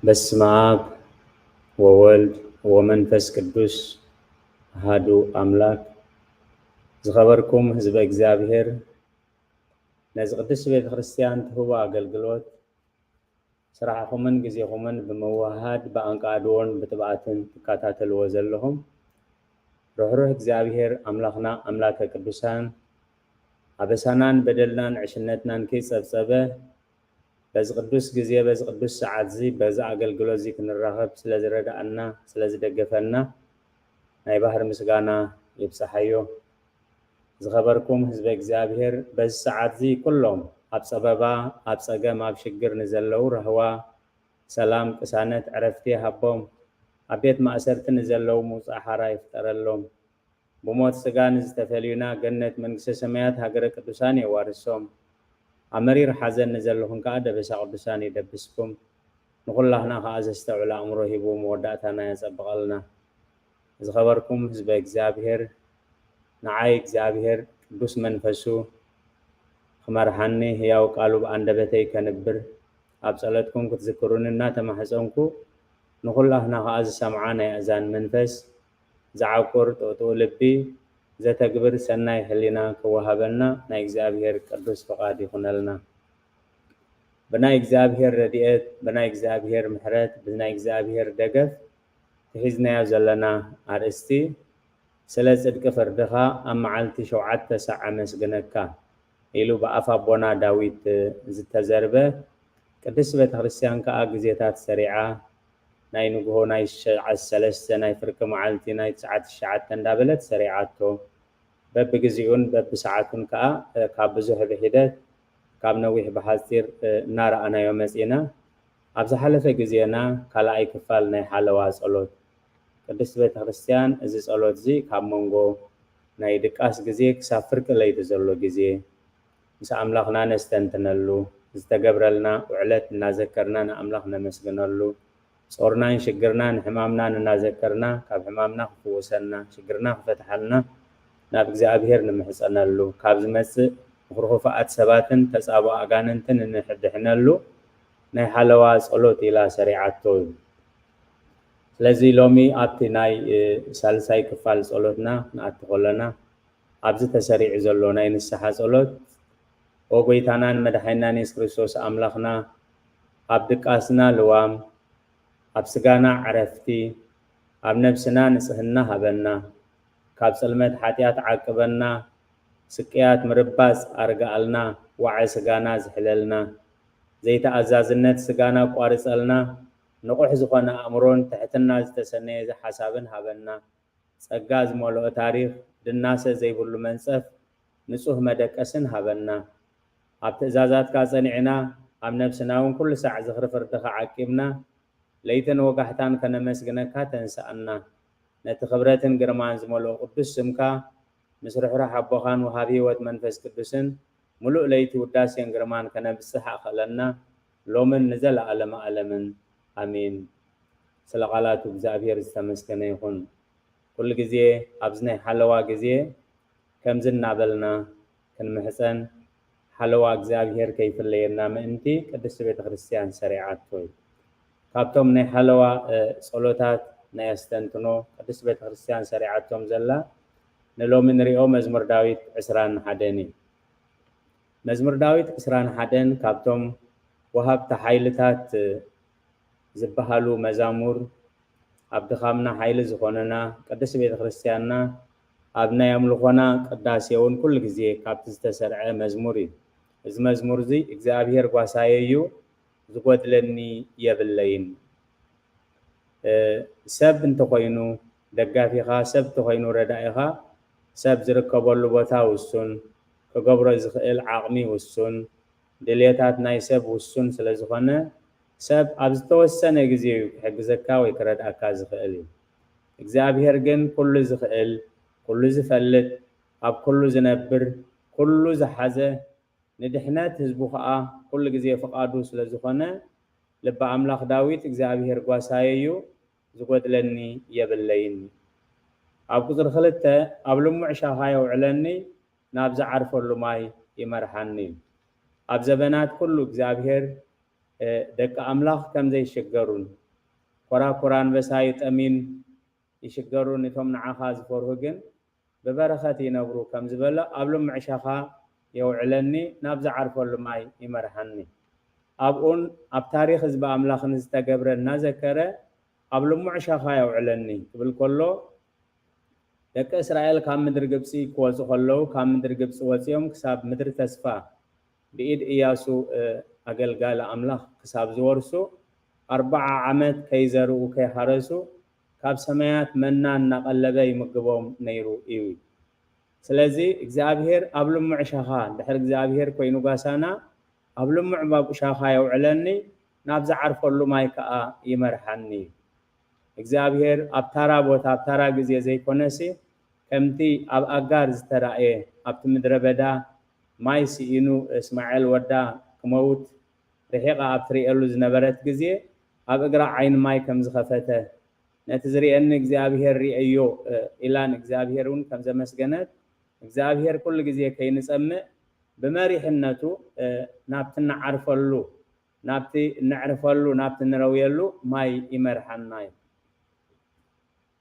በስመ አብ ወወልድ ወመንፈስ ቅዱስ አሃዱ አምላክ። ዝኸበርኩም ህዝበ እግዚኣብሔር፣ ነዚ ቅድስቲ ቤተ ክርስቲያን ትህቦ ኣገልግሎት ስራሕኹምን ግዜኹምን ብምውህሃድ ብኣንቃድዎን ብትብኣትን ትከታተልዎ ዘለኹም ርሕሩሕ እግዚኣብሔር ኣምላኽና ኣምላከ ቅዱሳን ኣበሳናን በደልናን ዕሽነትናን ከይጸብጸበ በዚ ቅዱስ ግዜ በዚ ቅዱስ ሰዓት እዚ በዚ ኣገልግሎት እዚ ክንራኸብ ስለ ዝረዳኣና ስለ ዝደገፈና ናይ ባህር ምስጋና ይብጻሓዮ። ዝኸበርኩም ህዝበ እግዚኣብሔር በዚ ሰዓት እዚ ኩሎም ኣብ ጸበባ ኣብ ጸገም ኣብ ሽግር ንዘለዉ ራህዋ ሰላም ቅሳነት ዕረፍቲ ይሃቦም። ኣብ ቤት ማእሰርቲ ንዘለዉ ምውጻእ ሓራ ይፍጠረሎም። ብሞት ስጋ ንዝተፈልዩና ገነት መንግስተ ሰማያት ሃገረ ቅዱሳን የዋርሶም። ኣብ መሪር ሓዘን ንዘለኹም ከኣ ደበሳ ቅዱሳን ይደብስኩም። ንኹላህና ከኣ ዘስተውዕል ኣእምሮ ሂቡ መወዳእታና የጸብቐልና። ዝኸበርኩም ህዝበ እግዚኣብሔር ንዓይ እግዚኣብሔር ቅዱስ መንፈሱ ክመርሓኒ ህያው ቃሉ ብኣንደበተይ ከንብር ኣብ ጸሎትኩም ክትዝክሩኒ እናተማሕጸንኩ ንኹላህና ከኣ ዝሰምዓ ናይ ኣእዛን መንፈስ ዝዓቁር ጥቕጥኡ ልቢ ዘተግብር ሰናይ ሕሊና ክወሃበና ናይ እግዚኣብሔር ቅዱስ ፍቓድ ይኹነልና። ብናይ እግዚኣብሔር ረድኤት ብናይ እግዚኣብሔር ምሕረት ብናይ እግዚኣብሔር ደገፍ ትሒዝናዮ ዘለና ኣርእስቲ ስለ ጽድቂ ፍርድኻ ኣብ መዓልቲ ሸውዓተ ሳዕ ኣመስግነካ ኢሉ ብኣፍ ኣቦና ዳዊት ዝተዘርበ ቅድስቲ ቤተ ክርስቲያን ከኣ ግዜታት ሰሪዓ ናይ ንግሆ ናይ ሸዓት ሰለስተ ናይ ፍርቂ መዓልቲ ናይ ትስዓት ትሽዓተ እንዳበለት ሰሪዓቶ። በብግዜኡን በብሰዓቱን ከኣ ካብ ብዙሕ ብሒደት ካብ ነዊሕ ብሓጺር እናረኣናዮ መጺና። ኣብ ዝሓለፈ ግዜና ካልኣይ ክፋል ናይ ሓለዋ ጸሎት ቅድስቲ ቤተ ክርስቲያን እዚ ጸሎት እዚ ካብ መንጎ ናይ ድቃስ ግዜ ክሳብ ፍርቂ ለይቲ ዘሎ ግዜ ምስ ኣምላኽና ነስተንትነሉ፣ ዝተገብረልና ውዕለት እናዘከርና ንኣምላኽ ነመስግነሉ፣ ጾርናን ሽግርናን ሕማምናን እናዘከርና ካብ ሕማምና ክፍውሰና፣ ሽግርና ክፈትሓልና ናብ እግዚኣብሔር ንምሕጸነሉ፣ ካብ ዝመጽእ ምኽሪ ክፉኣት ሰባትን ተጻብኦ ኣጋንንትን እንድሕነሉ ናይ ሓለዋ ጸሎት ኢላ ሰሪዓቶ እዩ። ስለዚ ሎሚ ኣብቲ ናይ ሳልሳይ ክፋል ጸሎትና ክንኣቱ ከለና ኣብዚ ተሰሪዑ ዘሎ ናይ ንስሓ ጸሎት ኦ ጎይታናን መድሓኒናን የሱስ ክርስቶስ ኣምላኽና ኣብ ድቃስና ልዋም ኣብ ስጋና ዕረፍቲ ኣብ ነብስና ንጽህና ሃበና ካብ ጽልመት ሓጢኣት ዓቅበና ስቅያት ምርባጽ ኣርግኣልና ዋዐ ስጋና ዝሕለልና ዘይተኣዛዝነት ስጋና ኣቋርጸልና ንቑሕ ዝኾነ ኣእምሮን ትሕትና ዝተሰነየ ሓሳብን ሃበና። ጸጋ ዝመልኦ ታሪኽ፣ ድናሰ ዘይብሉ መንጸፍ፣ ንጹህ መደቀስን ሃበና። ኣብ ትእዛዛትካ ጸኒዕና፣ ኣብ ነብስና እውን ኩሉ ሳዕ ዝኽሪ ፍርድኻ ዓቂብና፣ ለይትን ወጋሕታን ከነመስግነካ ተንስኣና። ነቲ ክብረትን ግርማን ዝመልኦ ቅዱስ ስምካ፣ ምስ ርሕሩሕ ኣቦኻን ወሃቢ ህይወት መንፈስ ቅዱስን፣ ምሉእ ለይቲ ውዳሴን ግርማን ከነብጽሕ ኣኽእለና፣ ሎምን ንዘለኣለመ ኣለምን። ኣሜን። ስለ ቃላቱ እግዚኣብሔር ዝተመስገነ ይኹን። ኩሉ ግዜ ኣብዚ ናይ ሓለዋ ግዜ ከምዚ እናበልና ክንምሕጸን ሓለዋ እግዚኣብሔር ከይፍለየና ምእንቲ ቅድስቲ ቤተ ክርስቲያን ሰሪዓቶ እዩ። ካብቶም ናይ ሓለዋ ጸሎታት ናይ ኣስተንትኖ ቅድስቲ ቤተ ክርስቲያን ሰሪዓቶም ዘላ ንሎሚ ንሪኦ መዝሙር ዳዊት ዕስራን ሓደን እዩ። መዝሙር ዳዊት ዕስራን ሓደን ካብቶም ወሃብቲ ሓይልታት ዝበሃሉ መዛሙር ኣብ ድኻምና ሓይሊ ዝኾነና ቅድስቲ ቤተ ክርስቲያንና ኣብ ናይ ኣምልኾና ቅዳሴ እውን ኩሉ ግዜ ካብቲ ዝተሰርዐ መዝሙር እዩ። እዚ መዝሙር እዚ እግዚኣብሔር ጓሳየ እዩ ዝጎድለኒ የብለይን። ሰብ እንተኾይኑ ደጋፊኻ፣ ሰብ እንተኾይኑ ረዳኢኻ፣ ሰብ ዝርከበሉ ቦታ ውሱን፣ ክገብሮ ዝኽእል ዓቕሚ ውሱን፣ ድልየታት ናይ ሰብ ውሱን ስለ ዝኾነ፣ ሰብ ኣብ ዝተወሰነ ግዜ እዩ ክሕግዘካ ወይ ክረድኣካ ዝኽእል እዩ። እግዚኣብሔር ግን ኩሉ ዝኽእል፣ ኩሉ ዝፈልጥ፣ ኣብ ኩሉ ዝነብር፣ ኩሉ ዝሓዘ፣ ንድሕነት ህዝቡ ኸኣ ኩሉ ግዜ ፍቓዱ ስለ ዝኾነ፣ ልበ ኣምላኽ ዳዊት እግዚኣብሔር ጓሳየ እዩ፣ ዝጎድለኒ የብለይን። ኣብ ቁጽሪ ክልተ ኣብ ልሙዕ ሻኻ የውዕለኒ፣ ናብ ዝዓርፈሉ ማይ ይመርሓኒ። ኣብ ዘበናት ኩሉ እግዚኣብሔር ደቂ ኣምላኽ ከም ዘይሽገሩን፣ ኮራኩር ኣንበሳ ይጠምዩን ይሽገሩን፣ እቶም ንዓኻ ዝፈርሁ ግን ብበረኸት ይነብሩ ከም ዝበሎ፣ ኣብ ልሙዕ ሻኻ የውዕለኒ፣ ናብ ዝዓርፈሉ ማይ ይመርሓኒ። ኣብኡን ኣብ ታሪኽ ህዝቢ ኣምላኽን ዝተገብረ እናዘከረ፣ ኣብ ልሙዕ ሻኻ የውዕለኒ ክብል ከሎ፣ ደቂ እስራኤል ካብ ምድሪ ግብጺ ክወጹ ከለዉ፣ ካብ ምድሪ ግብጺ ወጺኦም ክሳብ ምድሪ ተስፋ ብኢድ እያሱ፣ እ፣ ኣገልጋሊ ኣምላኽ ክሳብ ዝወርሱ፣ ኣርብዓ ዓመት ከይዘርኡ ከይሓረሱ፣ ካብ ሰማያት መና እናቐለበ ይምግቦም ነይሩ እዩ። ስለዚ እግዚኣብሔር ኣብ ልሙዕ ሻኻ፣ እንድሕር እግዚኣብሔር ኮይኑ ጓሳና፣ ኣብ ልሙዕ ባብ ሻኻ የውዕለኒ፣ ናብ ዝዓርፈሉ ማይ ከኣ ይመርሓኒ። እግዚኣብሔር ኣብ ታራ ቦታ፣ ኣብ ታራ ግዜ ዘይኮነሲ፣ ከምቲ ኣብ ኣጋር ዝተራእየ፣ ኣብቲ ምድረ በዳ ማይ ስኢኑ እስማኤል ወዳ ክመውት ርሒቓ ኣብ ትርእየሉ ዝነበረት ግዜ፣ ኣብ እግራ ዓይኒ ማይ ከም ዝኸፈተ፣ ነቲ ዝርእየኒ እግዚኣብሔር ርእየዮ፣ እ፣ ኢላን እግዚኣብሔር እውን ከም ዘመስገነት፣ እግዚኣብሔር ኩሉ ግዜ ከይንጸምእ ብመሪሕነቱ፣ እ፣ ናብቲ እንዓርፈሉ፣ ናብቲ እነዕርፈሉ፣ ናብቲ እንረውየሉ ማይ ይመርሓና እዩ።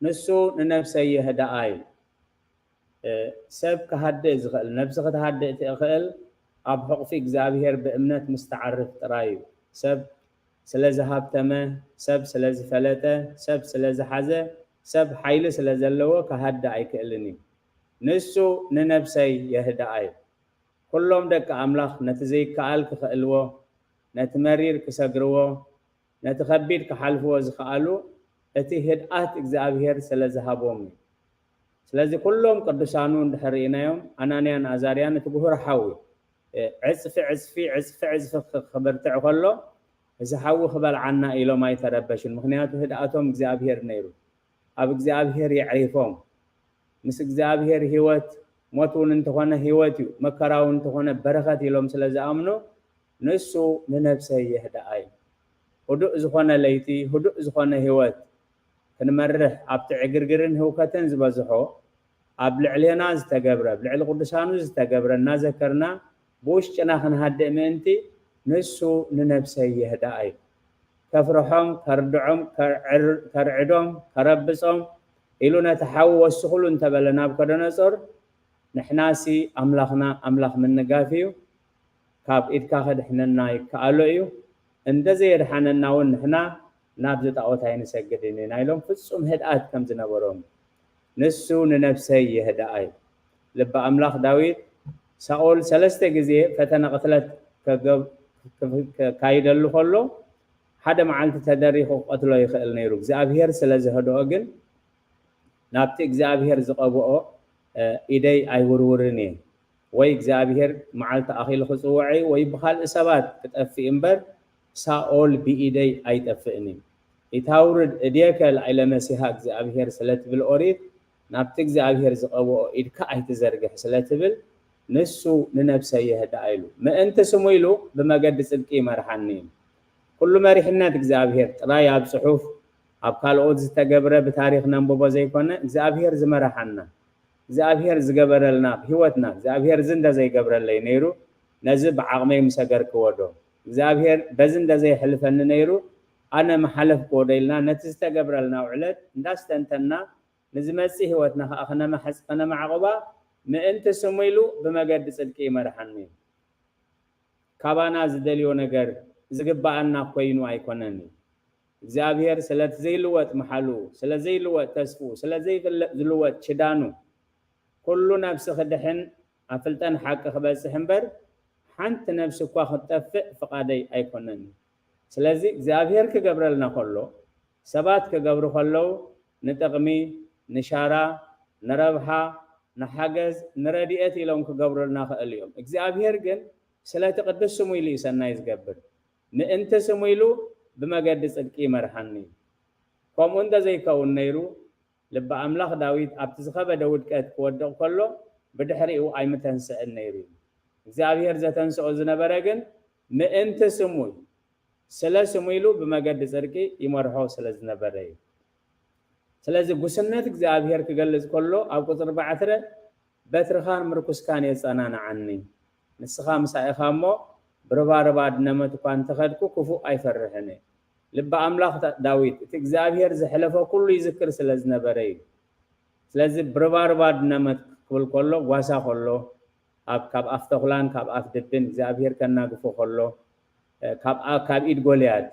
ንሱ ንነፍሰይ የህድኣ እዩ። እ፣ ሰብ ክሃድእ ዝኽእል፣ ነብሲ ክትሃድእ ትኽእል ኣብ ሕቑፊ እግዚኣብሔር ብእምነት ምስ ትዓርፍ ጥራይ እዩ። ሰብ ስለ ዝሃብተመ፣ ሰብ ስለ ዝፈለጠ፣ ሰብ ስለ ዝሓዘ፣ ሰብ ሓይሊ ስለ ዘለዎ ክሃድእ ኣይክእልን እዩ። ንሱ ንነብሰይ የህድኣ እዩ። ኩሎም ደቂ ኣምላኽ ነቲ ዘይከኣል ክኽእልዎ፣ ነቲ መሪር ክሰግርዎ፣ ነቲ ከቢድ ክሓልፍዎ ዝኸኣሉ እቲ ህድኣት እግዚኣብሔር ስለ ዝሃቦም እዩ። ስለዚ ኩሎም ቅዱሳኑ እንድሕር ርኢናዮም፣ ኣናንያን ኣዛርያን እቲ ጉሁር ሓዊ፣ እ፣ ዕጽፊ፣ ዕጽፊ፣ ዕጽፊ፣ ዕጽፊ ክ-፣ ክብርትዕ ከሎ፣ እዚ ሓዊ ክበልዓና ኢሎም ኣይተረበሹን። ምኽንያቱ ህድኣቶም እግዚኣብሔር ነይሩ። ኣብ እግዚኣብሔር የዕሪፎም። ምስ እግዚኣብሔር ህይወት፣ ሞት እውን እንተኾነ ህይወት እዩ፣ መከራ እውን እንተኾነ በረኸት ኢሎም ስለ ዝኣምኑ፣ ንሱ ንነብሰይ የህድኣ እዩ። ህዱእ ዝኾነ ለይቲ፣ ህዱእ ዝኾነ ህይወት ክንመርሕ፣ ኣብቲ ዕግርግርን ህውከትን ዝበዝሖ፣ ኣብ ልዕሌና ዝተገብረ፣ ኣብ ልዕሊ ቅዱሳኑ ዝተገብረ እናዘከርና፣ ብውሽጥና ክንሃድእ ምእንቲ፣ ንሱ ንነብሰይ የህድኣ እዩ። ከፍርሖም፣ ከርድዖም፣ ከርዕር-፣ ከርዕዶም፣ ከረብጾም ኢሉ ነቲ ሓዊ ወስኹሉ እንተበለ ናቡከደነጾር፣ ንሕናሲ ኣምላኽና ኣምላኽ ምንጋፍ እዩ፣ ካብ ኢድካ ከድሕነና ይከኣሎ እዩ፣ እንተዘየድሓነና እውን ንሕና ናብዚ ጣዖት ኣይንሰግድን ኢና ኢሎም ፍጹም ህድኣት ከም ዝነበሮም። ንሱ ንነብሰይ የህድኣ እዩ። ልቢ ኣምላኽ ዳዊት፣ ሳኦል ሰለስተ ግዜ ፈተነ ቅትለት ከገብ-፣ ከካይደሉ ከሎ፣ ሓደ መዓልቲ ተደሪኹ ክቐትሎ ይኽእል ነይሩ። እግዚኣብሔር ስለ ዘህድኦ ግን፣ ናብቲ እግዚኣብሔር ዝቐብኦ፣ እ፣ ኢደይ ኣይውርውርን እየ። ወይ እግዚኣብሔር መዓልቲ ኣኺሉ ክጽውዐ እዩ፣ ወይ ብኻልእ ሰባት ክጠፍእ እምበር፣ ሳኦል ብኢደይ ኣይጠፍእን እዩ። ኢታውርድ እዴከ ላዕለ መሲሓ እግዚኣብሔር ስለ ትብል ኦሪት፣ ናብቲ እግዚኣብሔር ዝቐብኦ ኢድካ ኣይትዘርግሕ ስለ ትብል፣ ንሱ ንነብሰይ የህድኣ ኢሉ። ምእንቲ ስሙ ኢሉ ብመገዲ ጽድቂ ይመርሓኒ እዩ። ኩሉ መሪሕነት እግዚኣብሔር ጥራይ ኣብ ጽሑፍ፣ ኣብ ካልኦት ዝተገብረ ብታሪኽ ነንብቦ ዘይኮነ፣ እግዚኣብሔር ዝመርሓና፣ እግዚኣብሔር ዝገበረልና፣ ህይወትና፣ እግዚኣብሔር እዚ እንተዘይገብረለይ ነይሩ፣ ነዚ ብዓቕመይ ምሰገርክዎ ዶ? እግዚኣብሔር በዚ እንተዘይሕልፈኒ ነይሩ፣ ኣነ ምሓለፍክዎ ዶ? ኢልና ነቲ ዝተገብረልና ውዕለት እንዳስተንተና፣ ንዝመጽእ ህይወትና ኸኣ ከነማሕጽ-፣ ከነማዕቑባ ምእንቲ ስሙ ኢሉ ብመገዲ ጽድቂ ይመርሓኒ። ካባና ዝደልዮ ነገር ዝግብኣና ኮይኑ ኣይኮነን። እግዚኣብሔር ስለቲ ዘይልወጥ መሓሉ፣ ስለ ዘይልወጥ ተስፍኡ፣ ስለ ዘይፍለ-፣ ዝልወጥ ኪዳኑ፣ ኩሉ ነብሲ ክድሕን ኣብ ፍልጠን ሓቂ ክበጽሕ እምበር፣ ሓንቲ ነብሲ እኳ ክትጠፍእ ፍቓደይ ኣይኮነን። ስለዚ እግዚኣብሔር ክገብረልና ከሎ፣ ሰባት ክገብሩ ከለዉ፣ ንጥቕሚ፣ ንሻራ፣ ንረብሓ፣ ንሓገዝ፣ ንረድኤት ኢሎም ክገብሩልና ክእል እዮም። እግዚኣብሔር ግን ስለቲ ቅዱስ ስሙ ኢሉ እዩ ሰናይ ዝገብር። ምእንቲ ስሙ ኢሉ ብመገዲ ጽድቂ ይመርሓኒ። ከምኡ እንተዘይከውን ነይሩ፣ ልቢ ኣምላኽ ዳዊት ኣብቲ ዝኸበደ ውድቀት ክወድቕ ከሎ፣ ብድሕሪኡ ኣይምተንስአን ነይሩ እዩ። እግዚኣብሔር ዘተንስኦ ዝነበረ ግን ምእንቲ ስሙ እዩ። ስለ ስሙ ኢሉ ብመገዲ ጽድቂ ይመርሖ ስለ ዝነበረ እዩ። ስለዚ ጉስነት እግዚኣብሔር ክገልጽ ከሎ ኣብ ቁጽሪ ኣርባዕተ፣ "በትርኻን ምርኩስካን የጸናንዓኒ፣ ንስኻ ምሳይ ኢኻ እሞ ብርባርብ ኣድነመት እኳ እንተኸድኩ ክፉእ ኣይፈርሕን እየ። ልቢ ኣምላኽ ዳ- ዳዊት እቲ እግዚኣብሔር ዘሕለፎ ኩሉ ይዝክር ስለ ዝነበረ እዩ። ስለዚ ብርባርብ ኣድነመት ክብል ከሎ ጓሳ ከሎ ኣብ ካብ ኣፍ ተኹላን ካብ ኣፍ ድብን እግዚኣብሔር ከናግፎ ከሎ እ፣ ካብ ኣ- ካብ ኢድ ጎልያድ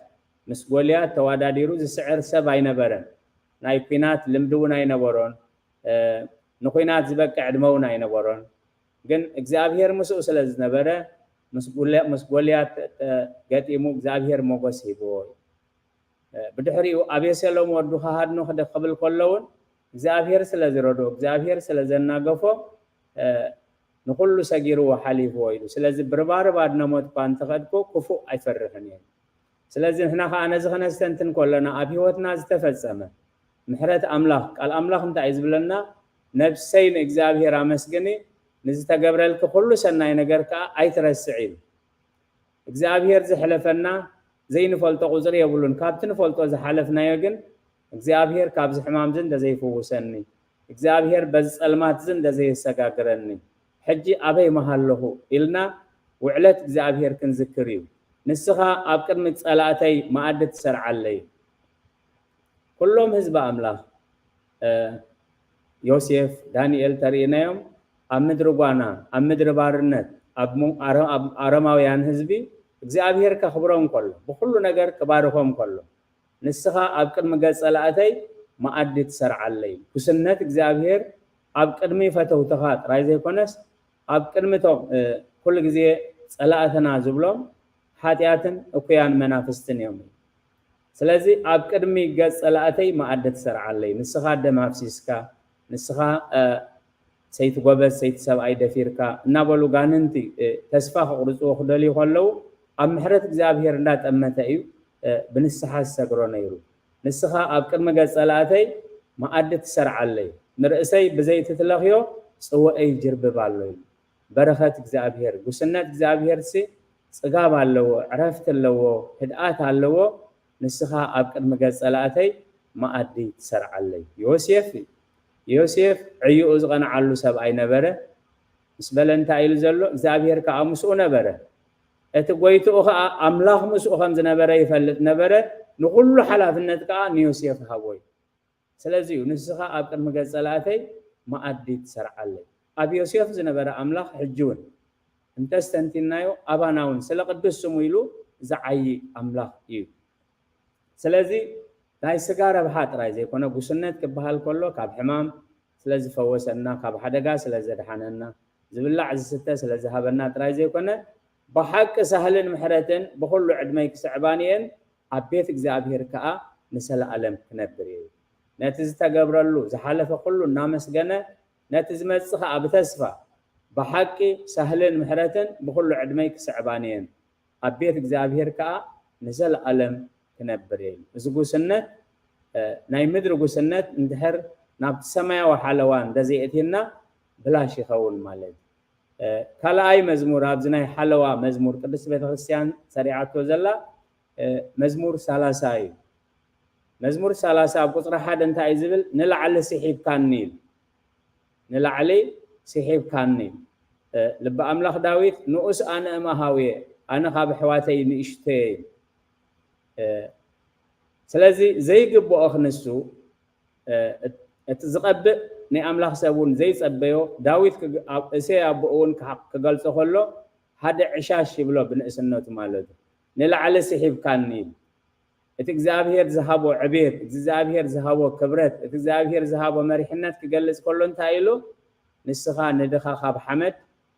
ምስ ጎልያድ ተዋዳዲሩ ዝስዕር ሰብ ኣይነበረን። ናይ ኲናት ልምዲ እውን ኣይነበሮን። እ፣ ንኲናት ዝበቅዕ ዕድመ እውን ኣይነበሮን። ግን እግዚኣብሔር ምስኡ ስለ ዝነበረ ምስ ጉለ- ምስ ጎልያድ ተ- ተ- ገጢሙ እግዚኣብሔር ሞገስ ሂብዎ እዩ። እ፣ ብድሕሪኡ ኣቤሴሎም ወዱ ከሃድኖ ክደ ክብል ከሎ እውን እግዚኣብሔር ስለ ዝረድኦ እግዚኣብሔር ስለ ዘናገፎ እ፣ ንኹሉ ሰጊርዎ ሓሊፍዎ ኢሉ። ስለዚ ብርባርብ ኣድነሞት እኳ እንተኸድኩ ክፉእ ኣይፈርሕን እየ። ስለዚ ንሕና ከዓ ነዚ ከነስተንትን ከለና ኣብ ህይወትና ዝተፈጸመ ምሕረት ኣምላኽ ቃል ኣምላኽ እንታይ እዩ ዝብለና? ነብሰይ ንእግዚኣብሔር ኣመስግኒ፣ ንዝተገብረልኪ ኩሉ ሰናይ ነገር ከዓ ኣይትረስዒ ኢሉ። እግዚኣብሔር ዝሕለፈና ዘይንፈልጦ ቁፅሪ የብሉን። ካብቲ ንፈልጦ ዝሓለፍናዮ ግን እግዚኣብሔር ካብዚ ሕማምዚ እንደዘይፍውሰኒ፣ እግዚኣብሔር በዚ ጸልማትዚ እንደዘየሰጋግረኒ ሕጂ ኣበይ መሃለኹ ኢልና ውዕለት እግዚኣብሔር ክንዝክር እዩ። ንስኻ ኣብ ቅድሚ ጸላእተይ መኣዲ ትሰርዓለይ። ኩሎም ህዝቢ ኣምላኽ እ፣ ዮሴፍ፣ ዳንኤል ተርእናዮም ኣብ ምድሪ ጓና፣ ኣብ ምድሪ ባርነት፣ ኣብ ሞ- ኣረ- ኣብ ኣረማውያን ህዝቢ እግዚኣብሔር ከኽብሮም ከሎ፣ ብኹሉ ነገር ክባርኾም ከሎ፣ ንስኻ ኣብ ቅድሚ ገጽ ጸላእተይ መኣዲ ትሰርዓለይ። ጉስነት እግዚኣብሔር ኣብ ቅድሚ ፈተውትኻ ጥራይ ዘይኮነስ ኣብ ቅድሚ እቶም እ፣ ኩሉ ግዜ ጸላእትና ዝብሎም ሓጢኣትን እኩያን መናፍስትን እዮም። ስለዚ ኣብ ቅድሚ ገጽ ጸላእተይ መኣዲ ትሰርዓለይ። ንስኻ ደም ኣፍሲስካ፣ ንስኻ እ፣ ሰይቲ ጎበዝ፣ ሰይቲ ሰብኣይ ደፊርካ እናበሉ ጋንንቲ እ፣ ተስፋ ክቑርጽዎ ክደልዩ ከለዉ ኣብ ምሕረት እግዚኣብሔር እንዳጠመተ እዩ እ፣ ብንስሓ ዝሰግሮ ነይሩ። ንስኻ ኣብ ቅድሚ ገጽ ጸላእተይ መኣዲ ትሰርዓለይ፣ ንርእሰይ ብዘይቲ ትለኽዮ ጽዋእይ ይጅርብብ ኣሎ ኢሉ። በረኸት እግዚኣብሔር፣ ጉስነት እግዚኣብሔር ሲ ጽጋብ ኣለዎ፣ ዕረፍቲ ኣለዎ፣ ህድኣት ኣለዎ። ንስኻ ኣብ ቅድሚ ገጽ ጸላእተይ መኣዲ ትሰርዓለይ። ዮሴፍ እዩ። ዮሴፍ ዕዩኡ ዝቐንዓሉ ሰብ ኣይነበረ። ምስ በለ እንታይ ኢሉ ዘሎ? እግዚኣብሔር ከኣ ምስኡ ነበረ። እቲ ጎይትኡ ከኣ ኣምላኽ ምስኡ ከም ዝነበረ ይፈልጥ ነበረ። ንኹሉ ሓላፍነት ከኣ ንዮሴፍ ሃቦ እዩ። ስለዚ እዩ ንስኻ ኣብ ቅድሚ ገጽ ጸላእተይ መኣዲ ትሰርዓለይ። ኣብ ዮሴፍ ዝነበረ ኣምላኽ ሕጂ እውን እንተስተንቲናዮ ኣባና እውን ስለ ቅዱስ ስሙ ኢሉ ዝዓዪ ኣምላኽ እዩ። ስለዚ ናይ ስጋ ረብሓ ጥራይ ዘይኮነ ጉስነት ክበሃል ከሎ ካብ ሕማም ስለ ዝፈወሰና ካብ ሓደጋ ስለ ዘድሓነና ዝብላዕ ዝስተ ስለ ዝሃበና ጥራይ ዘይኮነ ብሓቂ ሳህልን ምሕረትን ብኹሉ ዕድመይ ክስዕባን እየን ኣብ ቤት እግዚኣብሔር ከኣ ንሰለኣለም ክነብር እየ። ነቲ ዝተገብረሉ ዝሓለፈ ኩሉ እናመስገነ ነቲ ዝመጽእ ከኣ ብተስፋ ብሓቂ ሳህልን ምሕረትን ብኹሉ ዕድመይ ክስዕባን እየን ኣብ ቤት እግዚኣብሔር ከኣ ንዘለኣለም ክነብር እየ። እዚ ጉስነት እ፣ ናይ ምድሪ ጉስነት እንድሕር ናብቲ ሰማያዊ ሓለዋ እንተዘይእትየና ብላሽ ይኸውን ማለት እዩ። እ፣ ካልኣይ መዝሙር ኣብዚ ናይ ሓለዋ መዝሙር ቅድስቲ ቤተክርስትያን ሰሪዓቶ ዘላ እ፣ መዝሙር ሰላሳ እዩ። መዝሙር ሰላሳ ኣብ ቁፅሪ ሓደ እንታይ እዩ ዝብል? ንላዕሊ ስሒብካኒ ኢሉ። ንላዕሊ ስሒብካኒ። እ፣ ልቢ ኣምላኽ ዳዊት ንኡስ ኣነ እምሃውየ፣ ኣነ ካብ ኣሕዋተይ ንእሽቶየ እዩ። እ፣ ስለዚ ዘይግብኦ ክንሱ እ፣ እቲ ዝቐብእ ናይ ኣምላኽ ሰብ እውን ዘይጸበዮ ዳዊት ክግ- ኣብ- እሴይ ኣቦኡ እውን ክሓ- ክገልጾ ከሎ ሓደ ዕሻሽ ይብሎ ብንእስነቱ ማለት እዩ። ንላዕሊ ስሒብካኒ ኢሉ። እቲ እግዚኣብሔር ዝሃቦ ዕቤት፣ እቲ እግዚኣብሔር ዝሃቦ ክብረት፣ እቲ እግዚኣብሔር ዝሃቦ መሪሕነት ክገልጽ ከሎ እንታይ ኢሉ? ንስኻ ንድኻ ካብ ሓመድ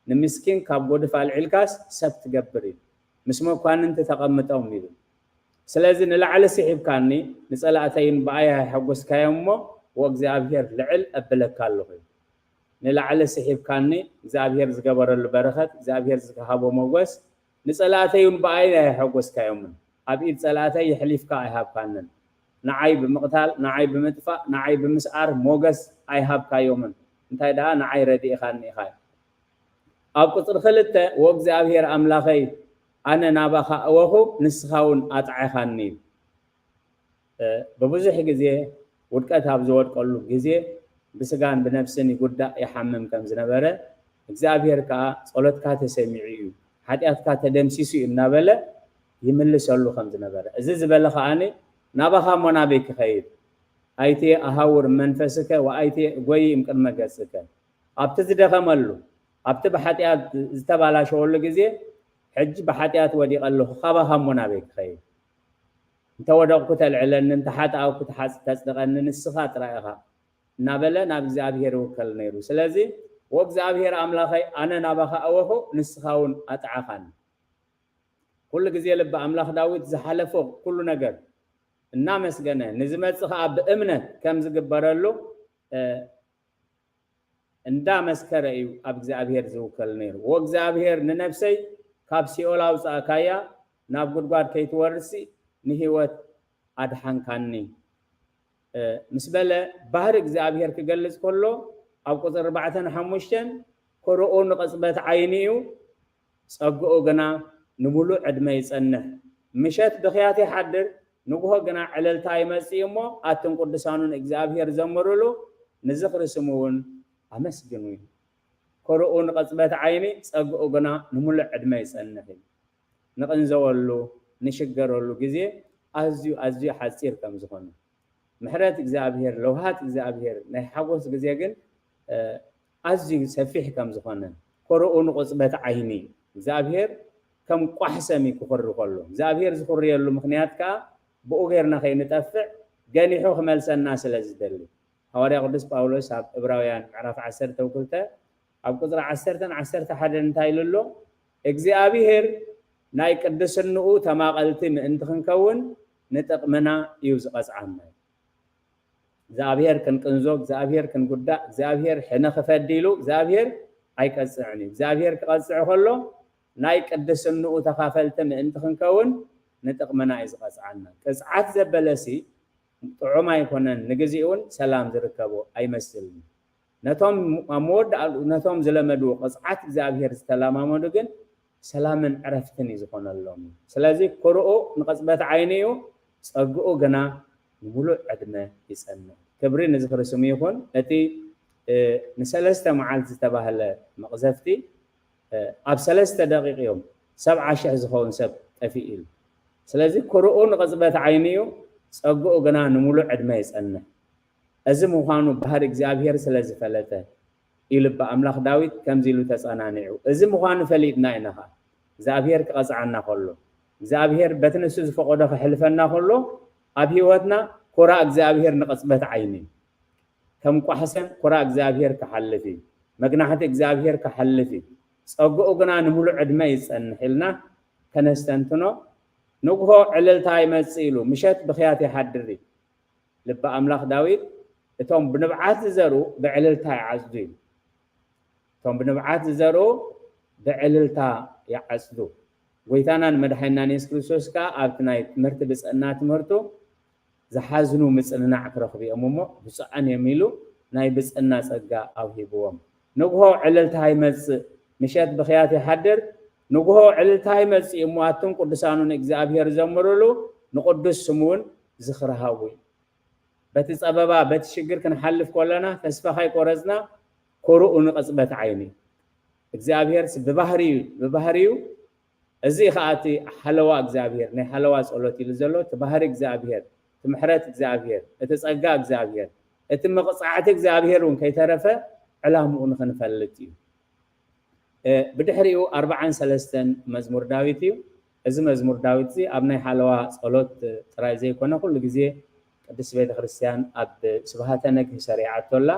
ንምስኪን ካብ ጎድፍ ኣልዒልካስ ሰብ ትገብር እዩ፣ ምስ መኳንንቲ ተቐምጦም ይብል። ስለዚ ንላዕሊ ስሒብካኒ ንጸላእተይን ብኣይ ኣይሐጎስካዮም እሞ ወእግዚኣብሔር ልዕል እብለካ ኣለኹ። ንላዕሊ ስሒብካኒ እግዚኣብሔር ዝገበረሉ በረኸት እግዚኣብሔር ዝሃቦ ሞጎስ ንጸላእተይ እውን ብኣይ ኣይሐጎስካዮምን። ኣብ ኢድ ጸላእተይ የሕሊፍካ ኣይሃብካንን። ንዓይ ብምቕታል፣ ንዓይ ብምጥፋእ፣ ንዓይ ብምስዓር ሞገስ ኣይሃብካዮምን። እንታይ ደኣ ንዓይ ረዲእኻኒ ኢኻ። ኣብ ቁጽሪ ክልተ ወእግዚኣብሔር ኣምላኸይ ኣነ ናባኻ እወኹ ንስኻ እውን ኣጥዓኻኒ እዩ። ብብዙሕ ግዜ ውድቀት ኣብ ዝወድቀሉ ግዜ ብስጋን ብነፍስን ይጉዳእ ይሓምም ከም ዝነበረ እግዚኣብሔር ከኣ ጸሎትካ ተሰሚዑ እዩ። ሓጢኣትካ ተደምሲሱ እዩ እናበለ ይምልሰሉ ከም ዝነበረ፣ እዚ ዝበለ ከዓኒ ናባኻ እሞ ናበይ ክኸይድ? ኣይቴ ኣሃውር መንፈስከ ወኣይቴ ጎይም ቅድመ ገጽከ። ኣብቲ ዝደኸመሉ፣ ኣብቲ ብሓጢኣት ዝተባላሸወሉ ግዜ፣ ሕጂ ብሓጢኣት ወዲቐ ኣለኹ፣ ካባኻ እሞ ናበይ ክኸይድ? እንተወደቕኩ ተልዕለኒ፣ እንተሓጣእኩ ተሓጽ-፣ ተጽድቐኒ፣ ንስኻ ጥራይ ኢኻ እናበለ ናብ እግዚኣብሔር ይውከል ነይሩ። ስለዚ፣ "ወእግዚኣብሔር ኣምላኸይ፣ ኣነ ናባኻ ኣወኹ፣ ንስኻ እውን ኣጥዓኻኒ።" ኩሉ ግዜ ልቢ ኣምላኽ ዳዊት ዝሓለፎ ኩሉ ነገር እናመስገነ፣ ንዝመጽእ ኸኣ ብእምነት ከም ዝግበረሉ፣ እ፣ እንዳመስከረ እዩ ኣብ እግዚኣብሔር ዝውከል ነይሩ። "ወእግዚኣብሔር ንነፍሰይ ካብ ሲኦል ኣውጻእካያ፣ ናብ ጉድጓድ ከይትወርሲ ንህይወት ኣድሓንካኒ" እ፣ ምስ በለ፣ ባህሪ እግዚኣብሔር ክገልጽ ከሎ፣ ኣብ ቁጽሪ ኣርባዕተን ሓሙሽተን፣ "ኮርኡ ንቕጽበት ዓይኒ እዩ፣ ጸግኡ ግና ንምሉእ ዕድመ ይጸንሕ። ምሸት ብኽያት ይሓድር፣ ንግሆ ግና ዕልልታ ይመጽእ እሞ፣ ኣትን ቅዱሳኑን እግዚኣብሔር ዘምሩሉ፣ ንዝኽሪ ስሙ እውን ኣመስግኑ" እዩ። "ኮርኡ ንቕጽበት ዓይኒ፣ ጸግኡ ግና ንምሉእ ዕድመ ይጸንሕ" እዩ። ንቕንዘወሉ፣ ንሽገረሉ ግዜ ኣዝዩ፣ ኣዝዩ ሓጺር ከም ዝኾነ፣ ምሕረት እግዚኣብሔር፣ ለውሃት እግዚኣብሔር፣ ናይ ሓጎስ ግዜ ግን፣ እ፣ ኣዝዩ ሰፊሕ ከም ዝኾነ፣ ኮርኡ ንቕጽበት ዓይኒ፣ እግዚኣብሔር ከም ቋሕ ሰም እዩ ክኹሪ ከሎ። እግዚኣብሔር ዝኹርየሉ ምኽንያት ከኣ ብኡ ጌርና ከይንጠፍእ ገኒሑ ክመልሰና ስለ ዝደሊ። ሃዋርያ ቅዱስ ጳውሎስ ኣብ ዕብራውያን ምዕራፍ ዓሰርተ ክልተ ኣብ ቁጽሪ ዓሰርተን ዓሰርተ ሓደን እንታይ ኢሉ ኣሎ? "እግዚኣብሔር ናይ ቅድስንኡ ተማቐልቲ ምእንቲ ክንከውን ንጥቕምና እዩ ዝቐጽዓና" እዩ። እግዚኣብሔር ክንቅንዞ፣ እግዚኣብሔር ክንጉዳእ፣ እግዚኣብሔር ሕነ ክፈዲ ኢሉ እግዚኣብሔር ኣይቀጽዕን እዩ። እግዚኣብሔር ክቐጽዕ ከሎ ናይ ቅድስንኡ ተኻፈልቲ ምእንቲ ክንከውን ንጥቕምና እዩ ዝቐጽዓና። ቅጽዓት ዘበለሲ ጥዑም ኣይኮነን፣ ንግዚኡ እውን ሰላም ዝርከቦ ኣይመስልን። ነቶም ኣብ መወዳእትኡ ነቶም ዝለመድዎ ቅጽዓት እግዚኣብሔር ዝተለማመዱ ግን ሰላምን ዕረፍትን እዩ ዝኾነሎም። ስለዚ ኩርኡ ንቕጽበት ዓይኒ እዩ፣ ጸግኡ ግና ንምሉእ ዕድመ ይጸንዕ። ክብሪ ንዝኽሪ ስሙ ይኹን። እቲ፣ እ፣ ንሰለስተ መዓልቲ ዝተባህለ መቕዘፍቲ፣ እ፣ ኣብ ሰለስተ ደቂቕ እዮም ሰብዓ ሽሕ ዝኸውን ሰብ ጠፊኡ ኢሉ። ስለዚ ኩርኡ ንቕጽበት ዓይኒ እዩ፣ ጸግኡ ግና ንምሉእ ዕድመ ይጸንዕ። እዚ ምዃኑ ባህሪ እግዚኣብሔር ስለ ዝፈለጠ፣ ኢሉ ብኣምላኽ ዳዊት ከምዚ ኢሉ ተጸናኒዑ። እዚ ምዃኑ ፈሊጥና ኢና ኸኣ፣ እግዚኣብሔር ክቐጽዓና ከሎ፣ እግዚኣብሔር በቲ ንሱ ዝፈቐዶ ከሕልፈና ከሎ፣ ኣብ ህይወትና ኮራ እግዚኣብሔር ንቕጽበት ዓይኒ፣ ከም ቋሕሰን ኮራ እግዚኣብሔር ክሓልፍ እዩ፣ መግናሕቲ እግዚኣብሔር ክሓልፍ እዩ፣ ጸግኡ ግና ንምሉእ ዕድመ ይጸንሕ ኢልና ከነስተንትኖ፣ ንግሆ ዕልልታ ይመጽእ ኢሉ፣ ምሸት ብኽያት ይሓድር እዩ። ልቢ ኣምላኽ ዳዊት፣ እቶም ብንብዓት ዝዘርኡ ብዕልልታ ይዓጽዱ እዩ። እቶም ብንብዓት ዝዘርኡ ብዕልልታ ይዓጽዱ። ጎይታናን መድሓኒናን የሱስ ክርስቶስ ከኣ ኣብቲ ናይ ትምህርቲ ብጽዕና ትምህርቱ፣ "ዝሓዝኑ ምጽንናዕ ክረኽቡ እዮም እሞ ብፁዓን እዮም" ኢሉ ናይ ብጽዕና ጸጋ ኣውሂብዎም። ንግሆ ዕልልታ ይመጽእ፣ ምሸት ብኽያት ይሓድር፣ ንግሆ ዕልልታ ይመጽእ እሞ ኣቱም ቅዱሳኑ ንእግዚኣብሔር ዘምሩሉ፣ ንቅዱስ ስሙ እውን ዝኽሪ ሃቡ። በቲ ጸበባ፣ በቲ ሽግር ክንሓልፍ ከለና ተስፋ ከይቆረጽና፣ ኮርኡ ንቕጽበት ዓይኒ። እግዚኣብሔር ስ-፣ ብባህሪኡ፣ ብባህሪኡ፣ እዚ ኸኣ እቲ ሓለዋ እግዚኣብሔር፣ ናይ ሓለዋ ጸሎት ኢሉ ዘሎ፣ እቲ ባህሪ እግዚኣብሔር፣ እቲ ምሕረት እግዚኣብሔር፣ እቲ ጸጋ እግዚኣብሔር፣ እቲ መቕጻዕቲ እግዚኣብሔር እውን ከይተረፈ ዕላምኡ ንኽንፈልጥ እዩ። እ፣ ብድሕሪኡ ኣርብዓን ሰለስተን መዝሙር ዳዊት እዩ። እዚ መዝሙር ዳዊት እዚ ኣብ ናይ ሓለዋ ጸሎት ጥራይ ዘይኮነ፣ ኩሉ ግዜ ቅድስት ቤተ ክርስቲያን ኣብ ስብሃተ ነግህ ሰሪዓቶ ኣላ።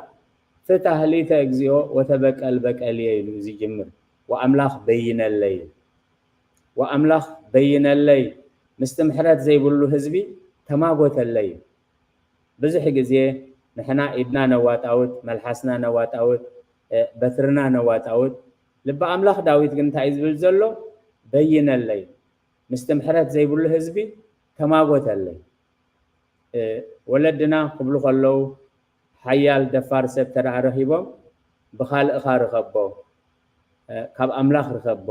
"ፍታህ ሊተ እግዚኦ ወተበቀል በቀልየ" ኢሉ ዝጅምር። "ወኣምላኽ በይነለይ፣ ወኣምላኽ በይነለይ፣ ምስቲ ምሕረት ዘይብሉ ህዝቢ ተማጎተለይ" ብዙሕ ግዜ ንሕና ኢድና ነዋጣውጥ፣ መልሓስና ነዋጣውጥ፣ እ፣ በትርና ነዋጣውጥ። ልቢ ኣምላኽ ዳዊት ግን እንታይ እዩ ዝብል ዘሎ? "በይነለይ፣ ምስቲ ምሕረት ዘይብሉ ህዝቢ ተማጎተለይ።" እ፣ ወለድና ክብሉ ከለዉ፣ ሓያል ደፋር ሰብ ተደኣ ረኺቦም፣ "ብኻልእኻ ርኸቦ፣ እ፣ ካብ ኣምላኽ ርኸቦ"